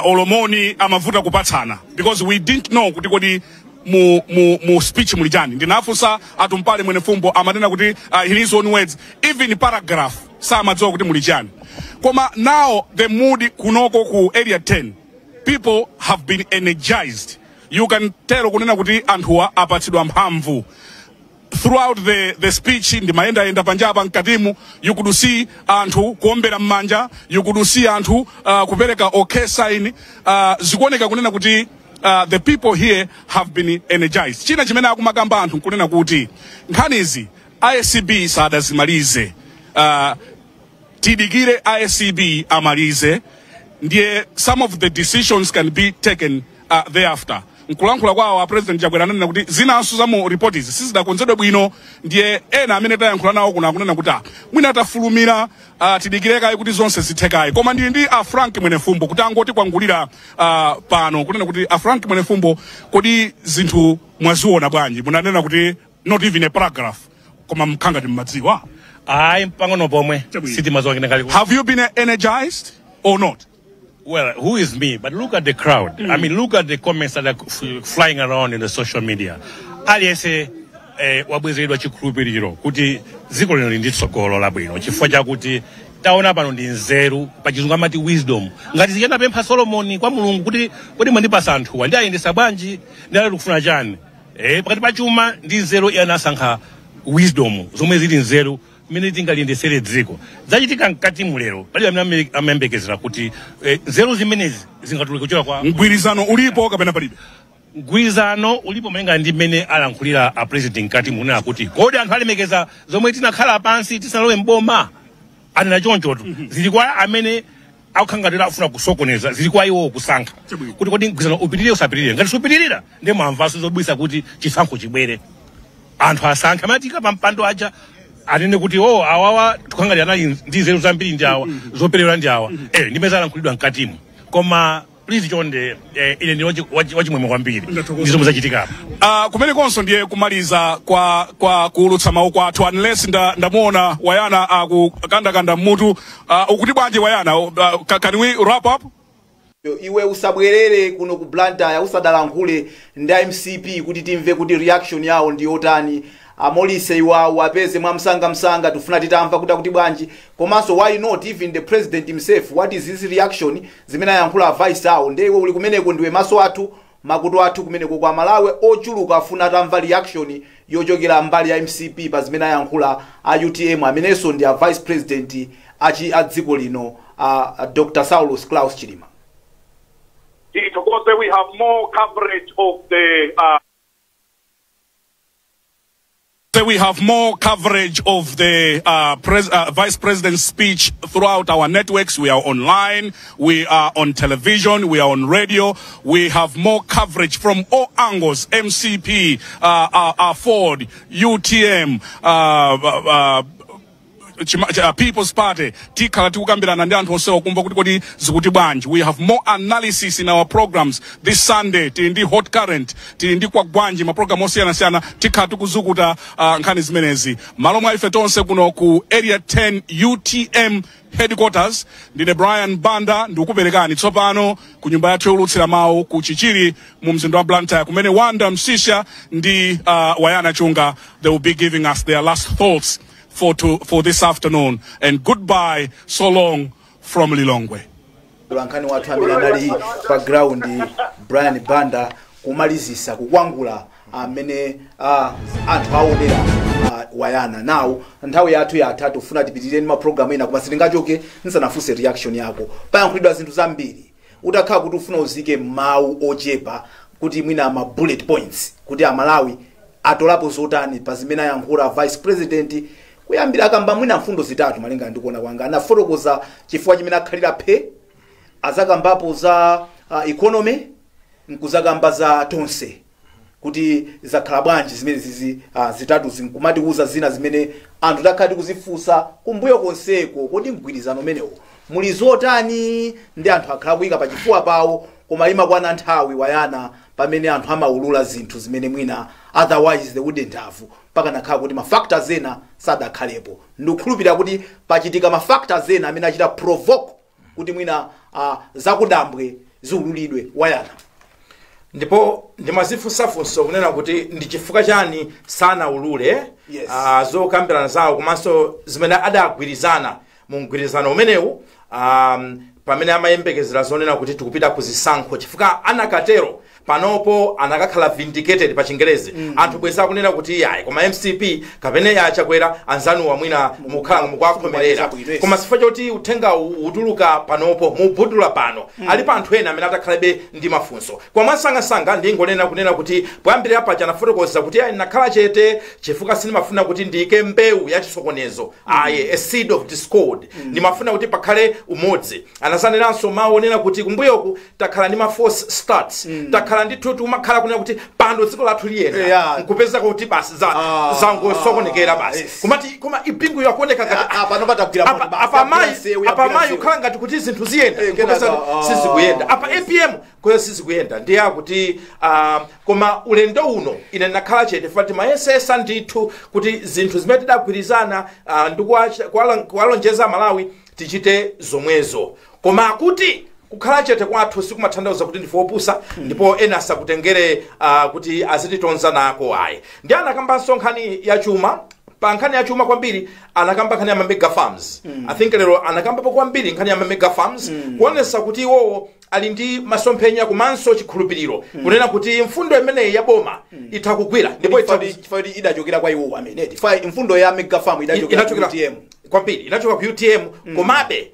olomoni amavuta kupatsana, because we didn't know kuti kodi mu speech muli chani. Ndinafunsa Atumpale Mwenefumbo, amanena kuti, in his own words, even paragraph samadziwa kuti muli chani. Koma now the mood kunoko ku Area 10, people have been energized. You can tell kunena kuti anthuwa apatsidwa mphamvu. Throughout the speech, ndimayendayenda panjapa, mkatimu, you could see anthu kuombera m'manja, you could see anthu kupereka okay sign. Zikuoneka kunena kuti the people here have been energized. China chimene akumakamba anthu nkunena kuti nkhanizi ACB sadazimalize, tidikire ACB amalize, ndiye some of the decisions can be taken thereafter. Nkulankhula kwawo, a President Chakwera ananena kuti zinanso za mu report izi sizidakonzedwe bwino. Ndiye ena amene tayankhula nawo kuno akunena kuti, ah, mwina tafulumira, tidikire kaye kuti zonse zithekayi. Koma ndili ndi a Frank Mwenefumbo kuti angoti kwangulira pano kunena kuti, a Frank Mwenefumbo, kodi zinthu mwaziona bwanji? Munanena kuti not even a paragraph, koma mkhangati mmadziwa. Ayi, pang'ono pomwe sitimadziwa kena kali. Have you been energized or not? Well, who is me? But look at the crowd. I mean, look at the comments that are flying around in the social media. Aliyense wabwezeredwa chikhulupiriro kuti dziko lino lili ndi tsogolo labwino, chifukwa chakuti taona pano ndi nzeru, pachizungu amati wisdom, ngati zichanapempha Solomoni kwa Mulungu kuti, kodi mwandipasa anthuwa, ndi ayendesa bwanji, ndi ali kufuna chani? Pakati pa chuma ndi nzeru, iye anasankha wisdom, zomwe zili nzeru mmene tingaliyendesere dziko. Zachitika mkati mulero, palibe amene amayembekezera kuti nzeru zimenezi zingatuluke kuchoka kwa Mgwirizano ulipo kapena palibe? Mgwirizano ulipo malinga ndi mmene alankhulira a President mkati munena kuti, kodi anthu alemekeza zomwe tinakhala pansi tisanalowe mboma? Anena chonchotu. Zili kwa amene akukhangatira afuna kusokoneza, zili kwa iwo kusankha kuti kodi mgwirizano upitirire, usapitirire. Ngati supitirira, ndi mwamvanso zobwisa kuti chisankho chibwere, anthu asankhe amatika pa mpando aja, anene kuti, oh, awawa tikhangatira anali ndi nzeru zambiri, ndi awa zoperewera, ndi awa, ndimene alankhulidwa mkatimu. Koma please chonde, ine ndi wachimwemwe kwambiri ndi zomwe zachitikapo. Kumenekonso ndiye kumaliza kwa kuulutsa mawu kwathu, unless ndamuona Wayana akukandakanda mmutu. Ukuti bwanji, Wayana? Can we wrap up? Iwe usabwerere kuno ku Blantyre usadalankhule ndi MCP kuti timve kuti reaction yawo ndi yotani. Amolise iwawo apeze mwamsangamsanga, tifuna titamva kuti akuti bwanji. Komanso why not even the president himself, what is his reaction zimene ayankhula vice awo? Ndiye iwe uli kumeneko, ndiwe maso athu, makutu athu kumeneko. Kwa Malawi ochuluka afuna atamva reaction yochokera mbali ya MCP pa zimene ayankhula a UTM, amenenso ndi a vice president a dziko lino, a Dr Saulos Klaus Chilima. Tithokoze. We have more coverage of the So we have more coverage of the Vice President's speech throughout our networks. We are online, we are on television, we are on radio. We have more coverage from all angles: MCP, Ford, UTM, People's Party. Tikhala tikukambirana ndi anthu onsewa kumva kuti kodi zikuti bwanji. We have more analysis in our programs this Sunday. Tili ndi Hot Current, tili ndi Kwagwanji, maprogram osiyanasiyana. Tikhala tikuzukuta nkhani zimenezi. Malo mwa ife tonse kuno ku Area 10 UTM headquarters, ndine Brian Banda, ndikukuperekani tsopano ku nyumba yathu youlutsira mawu ku Chichiri mu mzinda wa Blantyre, kumene Wanda Msisha ndi Wayana Chunga, they will be giving us their last thoughts for this afternoon. And goodbye, so long from Lilongwe. Nkhani wathu amene anali pa ground, Brian Banda, kumalizisa kukwangula amene anthu aonera. Wayana, now nthawi yathu yatha, tifuna tipitirire ndi mapulogalamu ena, koma sitingachoke nsanafunse reaction yako. Payankhulidwa zinthu zambiri. Utakhala kuti ufuna uzike mawu ochepa, kuti mwina ma bullet points, kuti Amalawi atolapo zotani pa zimene ayankhula vice president, kuyambira akamba mwina mfundo zitatu, malinga ndikuona kwanga, anafotokoza chifukwa chimene akhalira phe, azakambapo za economy, nkuzakamba za tonse, kuti zakhala bwanji zimene zizi zitatu zinkumatiuza zina zimene anthu takhala tikuzifunsa kumbuyo konseko: kodi mgwirizano umenewo muli zotani? Ndi anthu akhala kuyika pachifuwa pawo, koma imakwana nthawi, Wayana, pamene anthu amaulula zinthu zimene mwina otherwise they wouldn't have, pakanakhala kuti ma factors ena sadakhalepo. Ndikukhulupirira kuti pachitika ma factors ena amene achita provoke kuti mwina zakudambwe ziululidwe, Wayana. Ndipo ndimazifunsafunso kunena kuti ndi chifukwa chani sanaulule zokambirana zawo komanso zimene adagwirizana mu mgwirizano umenewu, pamene amayembekezera zonena kuti tikupita ku zisankho, chifukwa anakatero Panopo anakakhala vindicated pa Chingerezi. Anthu bweza akunena kuti ayi, koma MCP kapena ya Chakwera anzanuwa mwina mukhala mukuwakhomerera. Koma chifukwa choti uthenga utuluka panopo, mubudula pano, alipo anthu ena amene atakhalebe ndi mafunso. Kwa mwasangasanga ndingonena kunena kuti poyambirira paja anafotokoza kuti ayi, nakhala chete chifukwa sindimafuna kuti ndiyike mbewu ya chisokonezo, ayi, a seed of discord. Ndimafuna kuti pakhale umodzi. Anasaneranso mawu onena kuti kumbuyoku takhala ndi ma false starts, takhala ndithu timakhala kunena kuti pano dziko lathu liyenda, nkupeza kuti basi zangosokonekera basi. Kumati koma ipingu yakuoneka ngati pano patagwira moto basi, apa yagwira mayi nsewu, apa yagwira mayi nsewu. kukhala ngati kuti zinthu ziyenda, kenaka, nkupeza sizikuyenda. Apa APM kuyo sizikuyenda. Ndiye akuti koma ulendo uno ine ndakhala chete fati mayesesa ndithu kuti zinthu zimene tidagwirizana ndi kuwalonjeza Malawi tichite zomwezo. Koma akuti kukhala chete kwathu sikumatanthauza kuti ndife opusa, ndipo ena asakutengere kuti azititonza nako, ayi. Ndi anakambanso nkhani ya chuma. Pa nkhani ya chuma kwambiri anakamba nkhani ya ma mega farms. I think lero anakambapo kwambiri nkhani ya ma mega farms, kuonesa kuti iwowo ali ndi masomphenya komanso chikhulupiriro kunena kuti mfundo imeneyi ya boma itha kugwira ndipo itha Chifukwa kuti idachokera kwa iwowo amene chifukwa mfundo ya mega farm idachokera ku inachokera UTM. Kwambiri inachoka ku UTM. Komabe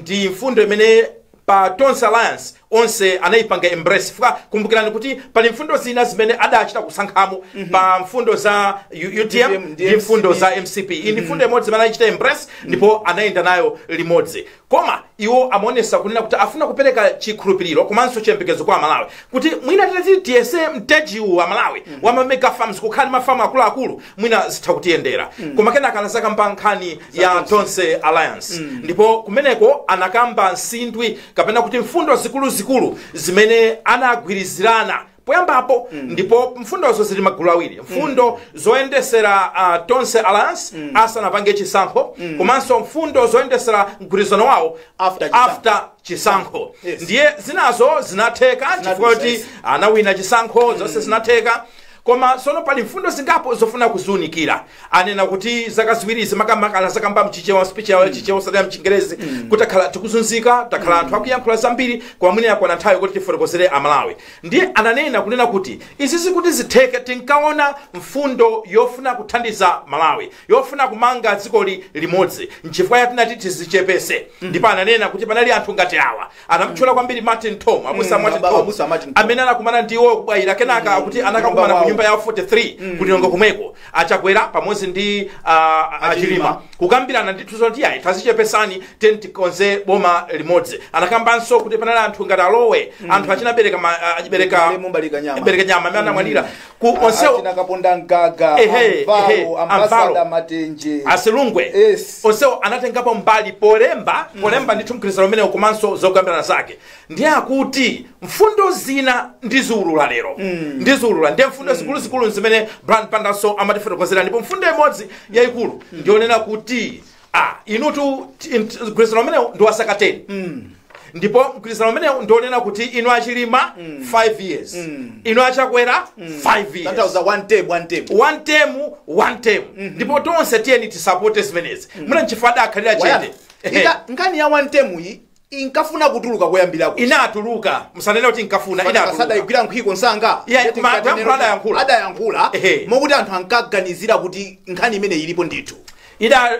ndi mfundo imene pa Tonse Alliance onse anayipanga embrace. Fuka kumbukirani kuti pali mfundo zina zimene adachita kusankhamo pa mfundo za UTM ndi mfundo za MCP. Iyi ndi mfundo imodzi imene anachita embrace ndipo anayenda nayo limodzi. Koma iwo amaonesa kunena kuti afuna kupereka chikhulupiriro komanso chiyembekezo kwa Amalawi kuti mwina titati tiyese mtejiwu Amalawi wa ma mega farms, kukhala ndi mafamu akuluakulu, mwina zitha kutiyendera. Koma kenaka anazakamba nkhani ya Tonse Alliance, ndipo kumeneko anakamba nsindwi kapena kuti mfundo zikuluzikulu zimene anagwirizirana poyambapo. Ndipo mfundozo zili magulu awiri: mfundo zoyendesera Tonse Alliance asanapange chisankho, komanso mfundo zoyendesera mgwirizano wawo after chisankho. After chisankho. Ndiye zinazo zinatheka chifukwa kuti anawina chisankho, zonse zinatheka. Koma sono pali mfundo zingapo zofuna kuziunikira. Anena kuti zaka 2 zimakamaka zakamba mchichewa, speech yawo Chichewa osati ya mchingerezi, kuti takhala tikuzunzika, takhala anthu akuyankhula zambiri, koma mwina yakwana nthawi kuti tifotokozere Amalawi. Ndiye ananena kunena kuti izi zikuti zitheke, tinkaona mfundo yofuna kuthandiza Malawi, yofuna kumanga dzikoli limodzi, nchifukwa yatinati tizichepese. Ndipo ananena kuti panali anthu ngati awa, anamtchula kwambiri Martin Tom, abusa Martin Tom, Abusa Martin Tom. Amene anakumana ndiwo kubwayira. Kenaka kuti anakakumana ku nyumba ya 43 ku Lilongwe komweko, Achakwera pamodzi ndi Achilima, kukambirana ndithu zoti ayi, tazichepesani, teni tikonze boma limodzi. Anakambanso kuti panali anthu ngati Alowe, anthu achinabereka achibereka Mumbalika Nyama. Bereka Nyama amene anamwalira ku onsewo. Achina Kaponda Mgaga, Ehe, Amvalo, Ambassador Amvalo. Matenje. Asilungwe. Onsewo anatengapo mbali polemba ndithu mgwirizano umenewo komanso zokambirana zake. Ndiye akuti mfundo zina ndiziulula lero, ndiziulula. Ndiye mfundo zikuluzikulu zimene Brian Bandaso amatifotokozera, ndipo mfundo imodzi yayikulu ndionena kuti inutu mgwirizano umenewo ndi wa zaka 10, ndipo mgwirizano umenewu ndionena kuti inu Achilima 5 years, inu Achakwera 5 years. Tanthauza one term, one term. One term, one term. Ndipo tonse tiyeni tisapote zimenezi. Muna nchifukwa adakhalira chete. Nkhani ya one term iyi inkafuna kutuluka koyambirako. Inatuluka, musanene kuti inkafuna, inatuluka. Sadayigwira nkhwiko nsanga. Yeah, Ndeti koma nkatenero kuyankhula adayankhula. Adayankhula mokuti anthu ankaganizira kuti nkhani imene ilipo ndithu.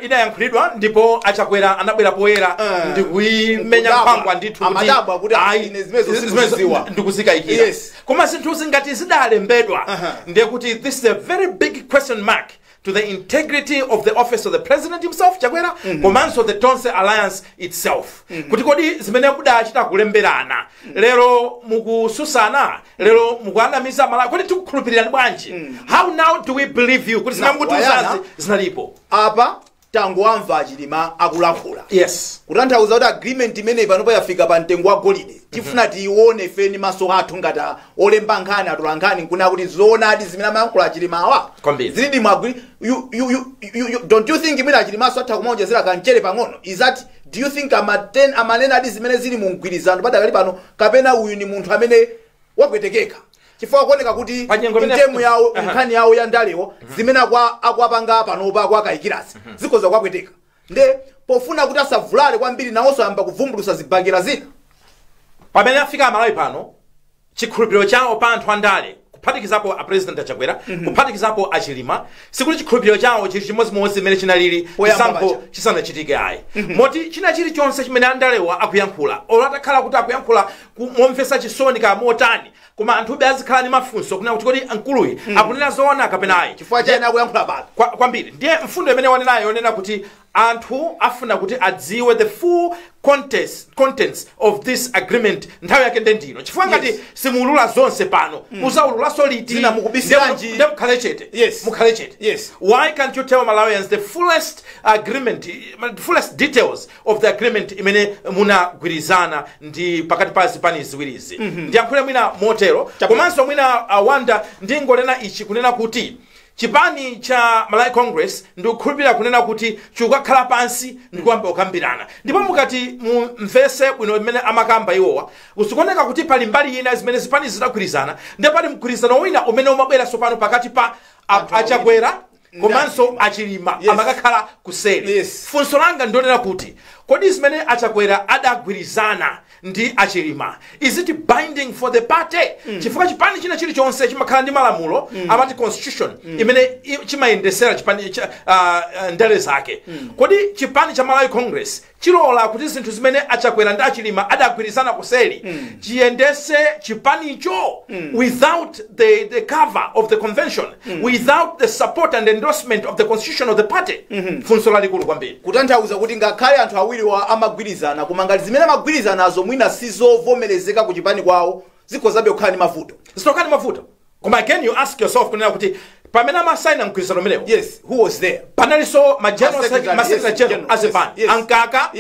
Idayankhulidwa ndipo Achakwera anabwera poyera ndikuimenya Nkudabwa. nkhwangwa ndithu kuti Amadabwa kuti ayi, ine zimenezo zimenezo sindikuzidziwa. ndikuzikayikira. Koma zinthu zingati zidalembedwa, ndiye kuti this is a very big question mark to the integrity of the office of the president himself, Chakwera, komanso the Tonse Alliance itself, kuti kodi zimene kudachita kulemberana lero mukususana, lero mukuanamiza Malawi, kodi tikukhulupirirani bwanji? How now do we believe you kuti zimene Na, mukutiuzazi Wayana, zinalipo? Apa tangoamva Achilima akulankhula, kutanthauza kuti agreement imeneyi panopa yafika pa mtengo wa golide. Tifuna tiione ifeni maso athu ngati olemba nkhani, atola nkhani, nkuna kuti zoonadi zimene amayankhula Achilimawa Kwambiri. zilidi mu agree. You, don't you think imene Achilimaso atha kumaonjezera kamchere pang'ono? Is that, do you think amaten amanena adi zimene zili mu mgwirizano padakali pano, kapena uyu ni munthu amene wapwetekeka chifukwa kuoneka kuti Panyengo imene- mtemu yawo, nkhani yawo ya ndalewo zimene akuapanga panopa, akuakayikirasi, zikhoza kuwapweteka, nde pofuna kuti asavulale kwambiri nawonso ayamba kuvumbulusa zibakera zina? Pamene afika Amalawi pano, Chikhulupiriro chawo pa anthu andale, kuphatikizapo a President Achakwera, kuphatikizapo Achilima, sikuti chikhulupiriro chawo chili chimodzimodzi mmene chinalili Poyamba chisankho paja. chisanachitike ayi, moti china chilichonse chimene andalewa akuyankhula, olo atakhala kuti akuyankhula momvetsa chisoni ka motani, koma anthube azikhala ndi mafunso kunena kuti kodi mkuluyi akunena zoona kapena ayi? Chifukwa chani akuyankhula pano? Kwambiri. Ndiye mfundo imene wanenayo yonena kuti anthu afuna kuti adziwe the full contents of this agreement, nthawi yake nde ndino, chifukwa ngati simuulula zonse pano, muzaululaso liti? Zina mukubisiranji? Ndiye mukhale chete. Mukhale chete. Why can't you tell Malawians the fullest agreement, the fullest details of the agreement imene munagwirizana ndi pakati pa zipani ziwirizi? Ndiyankhule mwina motero. Komanso mwina awanda ndingonena ichi, kunena kuti chipani cha Malawi Congress ndikukhulupirira kunena kuti chikukakhala pansi ndikuyamba kukambirana, ndipo mukati mumvese bwino imene amakamba iwowa, usikuoneka kuti pali mbali ina zimene zipani zidagwirizana, ndipo pali mgwirizano wina umene umabweranso pano pakati pa Achakwera komanso Achilima, amakakhala kuseri. Funso langa ndionera kuti kodi zimene Achakwera adagwirizana ndi Achilima, is it binding for the party? Chifukwa chipani china chilichonse chimakhala ndi malamulo, amati constitution, imene chimayendesera chipani ndale zake. Kodi chipani cha Malawi Congress chilola kuti zinthu zimene Achakwera ndi Achilima adagwirizana kuseri chiyendese chipanicho without the cover of the convention, without the support and endorsement of the constitution of the party? Funso lalikulu kwambiri. Kutanthauza kuti ngakhale anthu awiriwa amagwirizana, koma ngati zimene amagwirizanazo mwina sizovomerezeka ku chipani kwawo, zikhozabe kukhala ndi mavuto. Zitokhala ndi mavuto. Koma again, you ask yourself kunena kuti pamene amasaina mgwirizano umenewo, Yes, who was there? Panalinso ma general Ma-secretary, ma secretary general azipani, Ankaka,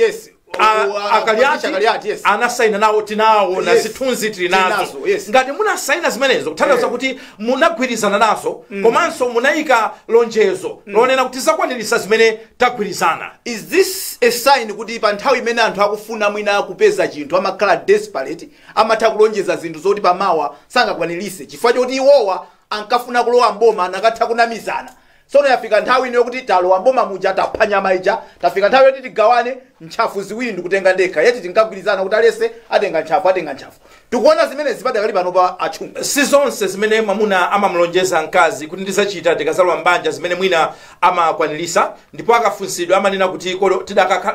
Akaliati, Akaliati, yes. anasaina nawo, tinawo zithunzi tili nazo. Tili nazo, yes. Ngati munasaina zimenezo, kutanthauza kuti munagwirizana nazo, komanso munayika lonjezo lonena kuti tizakwaniritsa zimene tagwirizana. Is this a sign kuti pa nthawi imene anthu akufuna mwina kupeza chinthu amakhala desperate, amatha kulonjeza zinthu zoti pamawa sangakwanirise, chifukwa choti iwowa ankafuna kulowa mboma, anakatha kunamizana? Tsono yafika nthawi ino yokuti talowa mboma muja, tapha nyama ija, tafika nthawi yoti tigawane ntchafu ziwiri, ndikutenga ndekha, yeti tinkagwirizana kuti alese atenga ntchafu, atenga ntchafu. Tikuona zimene zipadakali pano pa Achunga. Si zonse zimene mwamuna amamulonjeza mkazi kuti ndizachita tikazalowa mbanja zimene mwina amakwanirisa, ndipo akafunsidwa amanena kuti kolo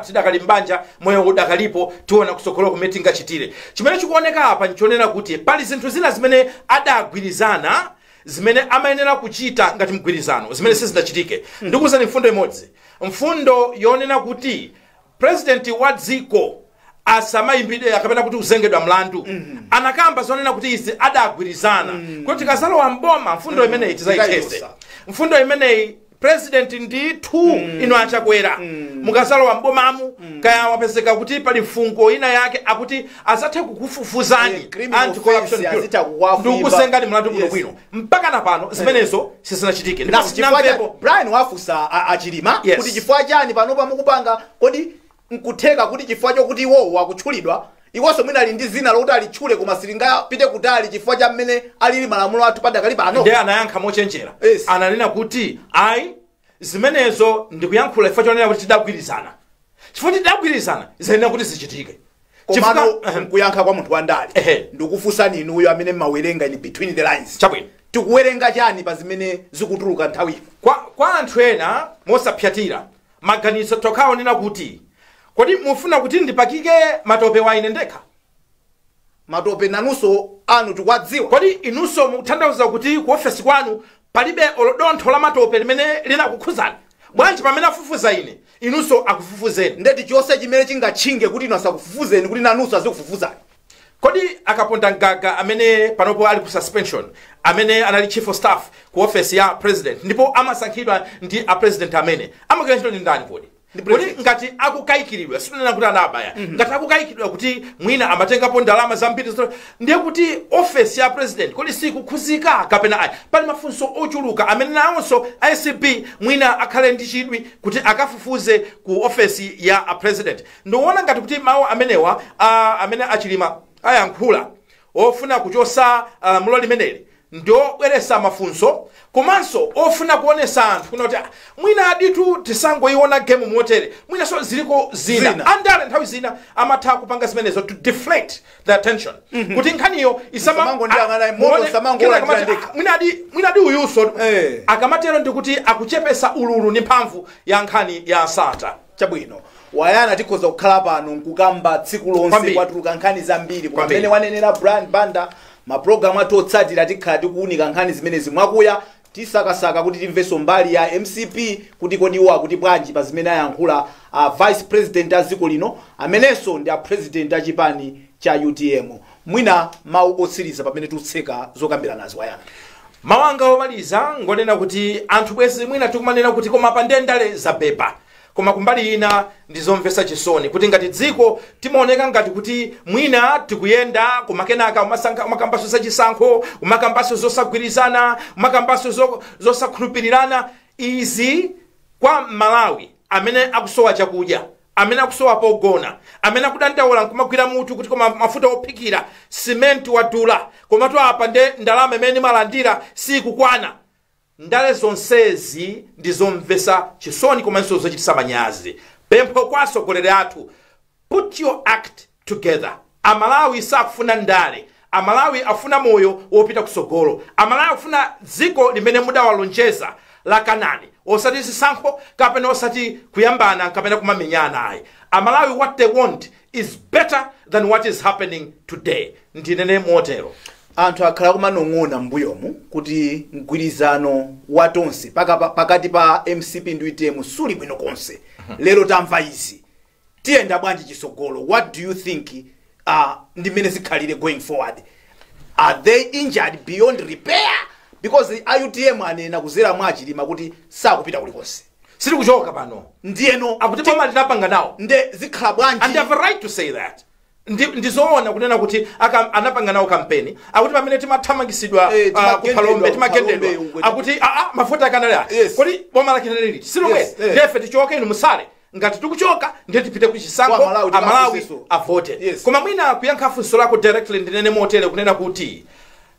tidakali mbanja, moyo udakalipo, tiona kutsogolo kumene tingachitire. Chimene chikuoneka apa nchonena kuti pali zinthu zina zimene adagwirizana, zimene amayenera kuchita ngati mgwirizano, zimene sizinachitike. Ndikuwuzani mfundo imodzi, mfundo yonena kuti president wa dziko asamayimbidwe kapena kuti kuzengedwa mlandu. Anakamba zonena kuti izi adagwirizana kuti tikazalowa mboma, mfundo imeneyi tizayithese. Tikayichosa. Mfundo imeneyi, president ndithu, ino Achakwera, mukazalowa mbomamu, kaya wapezeka kuti pali mfungo ina yake akuti azathe kukufufuzani, Criminal Anti-Corruption offense, Bureau, azitha kuwafuimba. Ndikusengani mlandu bwinobwino. Mpaka na pano zimenezo sizinachitike. Ndipo Na chifukwa cha sitinamvepo. Brian wafusa Achilima kuti chifukwa chani panopa mukupanga? Kodi nkutheka kuti chifukwa chokuti iwowo akutchulidwa, iwonso mwina ali ndi zina lokuti alitchule, koma silingapite kutali chifukwa cha mmene alili malamulo athu padakali pano? Ndiye anayankha mochenjera. Ananena kuti ayi, zimenezo ndikuyankhula chifukwa chonena kuti tidagwirizana, chifukwa tidagwirizana ziyenera kuti zichitike. Komano nkuyankha kwa munthu wandale. Ndikufunsani inuyo amene mmawerenga in between the lines. Chabwino. Tikuwerenga chani pa zimene zikutuluka nthawi ino? Kwa anthu ena, mosapyatira maganizo, tokhaonena kuti kodi mufuna kuti ndipakike matope wa ine ndekha? Matope nanunso anu tikwadziwa. Kodi inunso mukutanthauza kuti ku ofesi kwanu palibe olodontho la matope limene linakukhuzani? Bwanji pamene afufuza ine, inunso akufufuzeni? Ndeti chonse chimene chingatchinge kuti inu asakufufuzeni, kuti nanunso azikufufuzani? Kodi Akaponda Mgaga amene panopo ali ku suspension, amene anali chief of staff ku office ya president ndipo amasankhidwa ndi a president, amene amagwira ntchito ndi ndani kodi? Kodi ngati akukayikiridwa, sitinena kuti anabaya, ngati akukayikiridwa kuti mwina amatengapo ndalama zambiri, ndiye kuti office ya president kodi sikukhuzika kapena ayi? Pali mafunso ochuluka amene nawonso ACB mwina akhale ndi chidwi kuti akafufuze ku office ya a president. Ndikuona ngati kuti mawu amenewa amene Achilima ayankhula ofuna kuchosa lamulo limeneli Ndiobweresa mafunso komanso ofuna kuonesa anthu kuna kuti, ah, mwina aditu tisangoiona game motere, mwina so ziliko zina. Zina. Andale nthawi zina amatha kupanga zimenezo to deflect the attention, kuti nkhaniyo isama Isamangondiyang'ana, moto kenaka isamangolakira amati, ndekha. ah, mwina adi uyuso akamatero ndikuti akuchepesa ululu ndi mphamvu ya nkhani ya Sattar. Chabwino, Wayana, tikhoza kukhala pano nkukamba tsiku lonse. Kwambiri. Kwatuluka nkhani zambiri. Kwambiri. Pamene wanenera Brian Banda, mapulogalamu athu otsatira tikhala tikuwunika nkhani zimenezi mwakuya. Tisakasaka kuti timvenso mbali ya MCP kuti kodi iwo akuti bwanji pa zimene ayankhula a vice president a dziko lino, amenenso ndi a president a chipani cha UTM. Mwina mawu otsiriza pamene tikutseka zokambirana nazo, Wayana? Mawu anga omaliza ngonena kuti anthu bwezi mwina tikumanena kuti koma pa ndendale zapepa, koma kumbali ina ndizomvetsa chisoni kuti ngati dziko timaoneka ngati kuti mwina tikuyenda, koma kenaka umakambaso zachisankho, umakambaso zosagwirizana, umakambaso zosakhulupirirana. Izi kwa Malawi amene akusowa chakudya, amene akusowa pogona, amene akudandaula nkumagwira mutu kuti koma mafuta ophikira, simenti wadula, komatu apa nde ndalama imene imalandira sikukwana. Ndale zonsezi ndizomvetsa chisoni komanso zochititsa manyazi. Pempho kwa atsogoleri athu: put your act together. Amalawi sakufuna ndale, Amalawi afuna moyo wopita kusogolo. Amalawi afuna dziko limene mudawalonjeza la Kanani, osati zisankho kapena osati kuyambana kapena kumamenyana, ayi. Amalawi, what they want is better than what is happening today. Ndinene motero. Anthu akhala kumanong'ona m'mbuyomu kuti mgwirizano wa Tonse pakati pa MCP ndi UTM suli bwino konse. Lero tamva izi. Tiyenda bwanji chisogolo? What do you think ndi mmene zikhalire going forward? Are they injured beyond repair? Because a UTM anena kuzera mwa Chilima kuti sakupita kulikonse. Sitikuchoka pano. Ndiyeno akuti boma linapanga nawo. Nde zikhala bwanji? And they have a right to say that. Ndizoona kunena kuti anapanga nawo kampeni, akuti pamene timathamangisidwa timagendedwa, kuphalombe, timagendedwa, kuphalombe, akuti aa, mafuta akanali ati. Kodi boma lakinali liti silomwe? Ndefe tichoke, inu musale. Ngati tikuchoka, ndiye tipite kuchisankho. Kwa Malawi. Amalawi tikafunsenso. avote. Koma mwina kuyankha funso lako directly, ndinene motere kunena kuti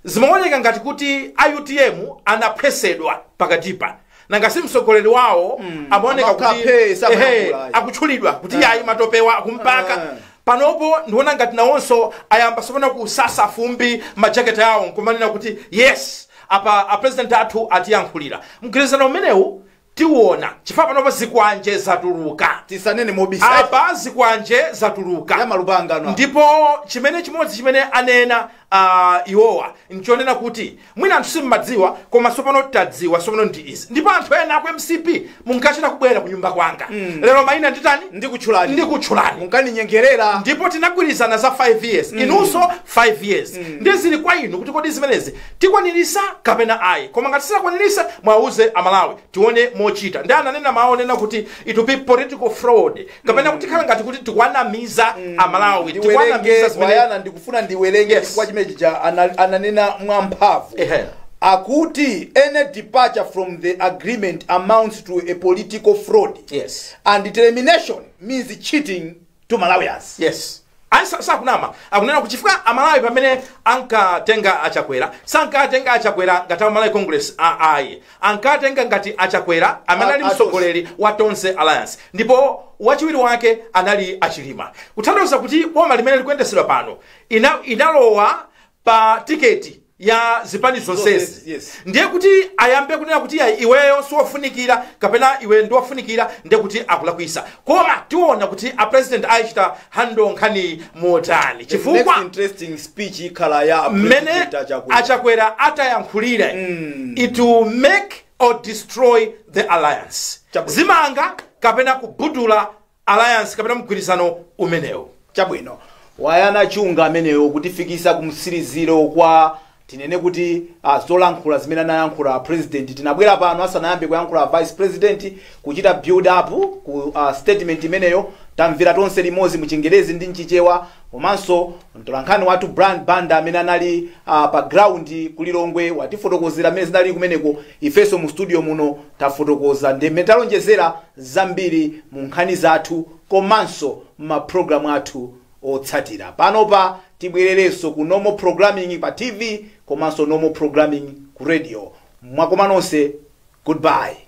zimaoneka ngati kuti a UTM anapresedwa pakatipa. Nanga si mtsogoleri wawo amaoneka kuti Amakaphe, samayankhula, ehe, ayi. akutchulidwa kuti yayi, matopewa akumpaka. Panopo ndiona ngati nawonso ayamba sopano kusasa fumbi majaketi awo nkumanena kuti yes, apa a president athu atiyankhulira. Mgwirizano umenewu tiwona, chifukwa panopo zikwanje zatuluka. Tisanene mobisa. Apa zikwanje zatuluka. Ya malupanga ano. Ndipo chimene chimodzi chimene anena iwowa nchonena kuti mwina anthu simmadziwa, koma sopano tadziwa, sopano ndi izi. Ndipo anthu ena aku MCP munkachita kubwera ku nyumba kwanga, lero mayina nditani? Ndikutchulani. Ndikutchulani. Munkaninyengerera. Ndipo tinagwirizana za 5 years, inunso 5 years. Ndiye zili kwa inu kuti kodi zimenezi tikwanirisa kapena ayi. Koma ngati sitakwanirisa, mwauze Amalawi, tione mochita. Ndi ananena maonena kuti it will be political fraud kapena kuti khala ngati kuti tikuwanamiza Amalawi, tikuwanamiza Ndiwerenge. zimene Wayana, ndikufuna ndiwerenge chifukwa chimene chija ananena mwamphamvu. Akuti any departure from the agreement amounts to a political fraud and termination means cheating to Malawians. Yes. Ayi, sakunama. Akunena kuti chifukwa Amalawi pamene ankatenga Achakwera, sankatenga Achakwera ngati Amalawi Congress, ayi, ankatenga ngati Achakwera amene ali mtsogoleri wa Tonse Alliance, ndipo wachiwiri wake anali Achilima. Kutanthauza kuti boma limene likuyendesedwa pano inalowa pa tiketi ya zipani zonsezi. Ndiye kuti ayambe kunena kuti ya iweyo siwofunikira kapena iwe ndiwofunikira, ndiye kuti akulakwisa. Koma tiona kuti a president ayichita handle nkhani motani, chifukwa The next interesting speech ikhala ya mmene President Achakwera. Achakwera atayankhulire, it will make or destroy the alliance. Zimanga kapena kubudula alliance kapena mgwirizano umenewo. Chabwino, Wayana Chunga ameneyo kutifikisa kumtsiriziro kwa tinene kuti zolankhula zimene anayankhula president. Tinabwera pano asanayambe kuyankhula vice president, kuchita build up ku statement imeneyo. Tamvera tonse limodzi mu Chingerezi ndi Mchichewa, komanso mtolankhani wathu Brian Banda amene anali pa ground kulilongwe watifotokozera mmene zinali kumeneko. Ifenso mu studio muno tafotokoza ndi mmene talonjezera zambiri mu nkhani zathu komanso mapulogalamu athu otsatira. Panopa Tibwererenso ku normal programming pa TV komanso normal programming ku radio. Mwakoma nonse, goodbye.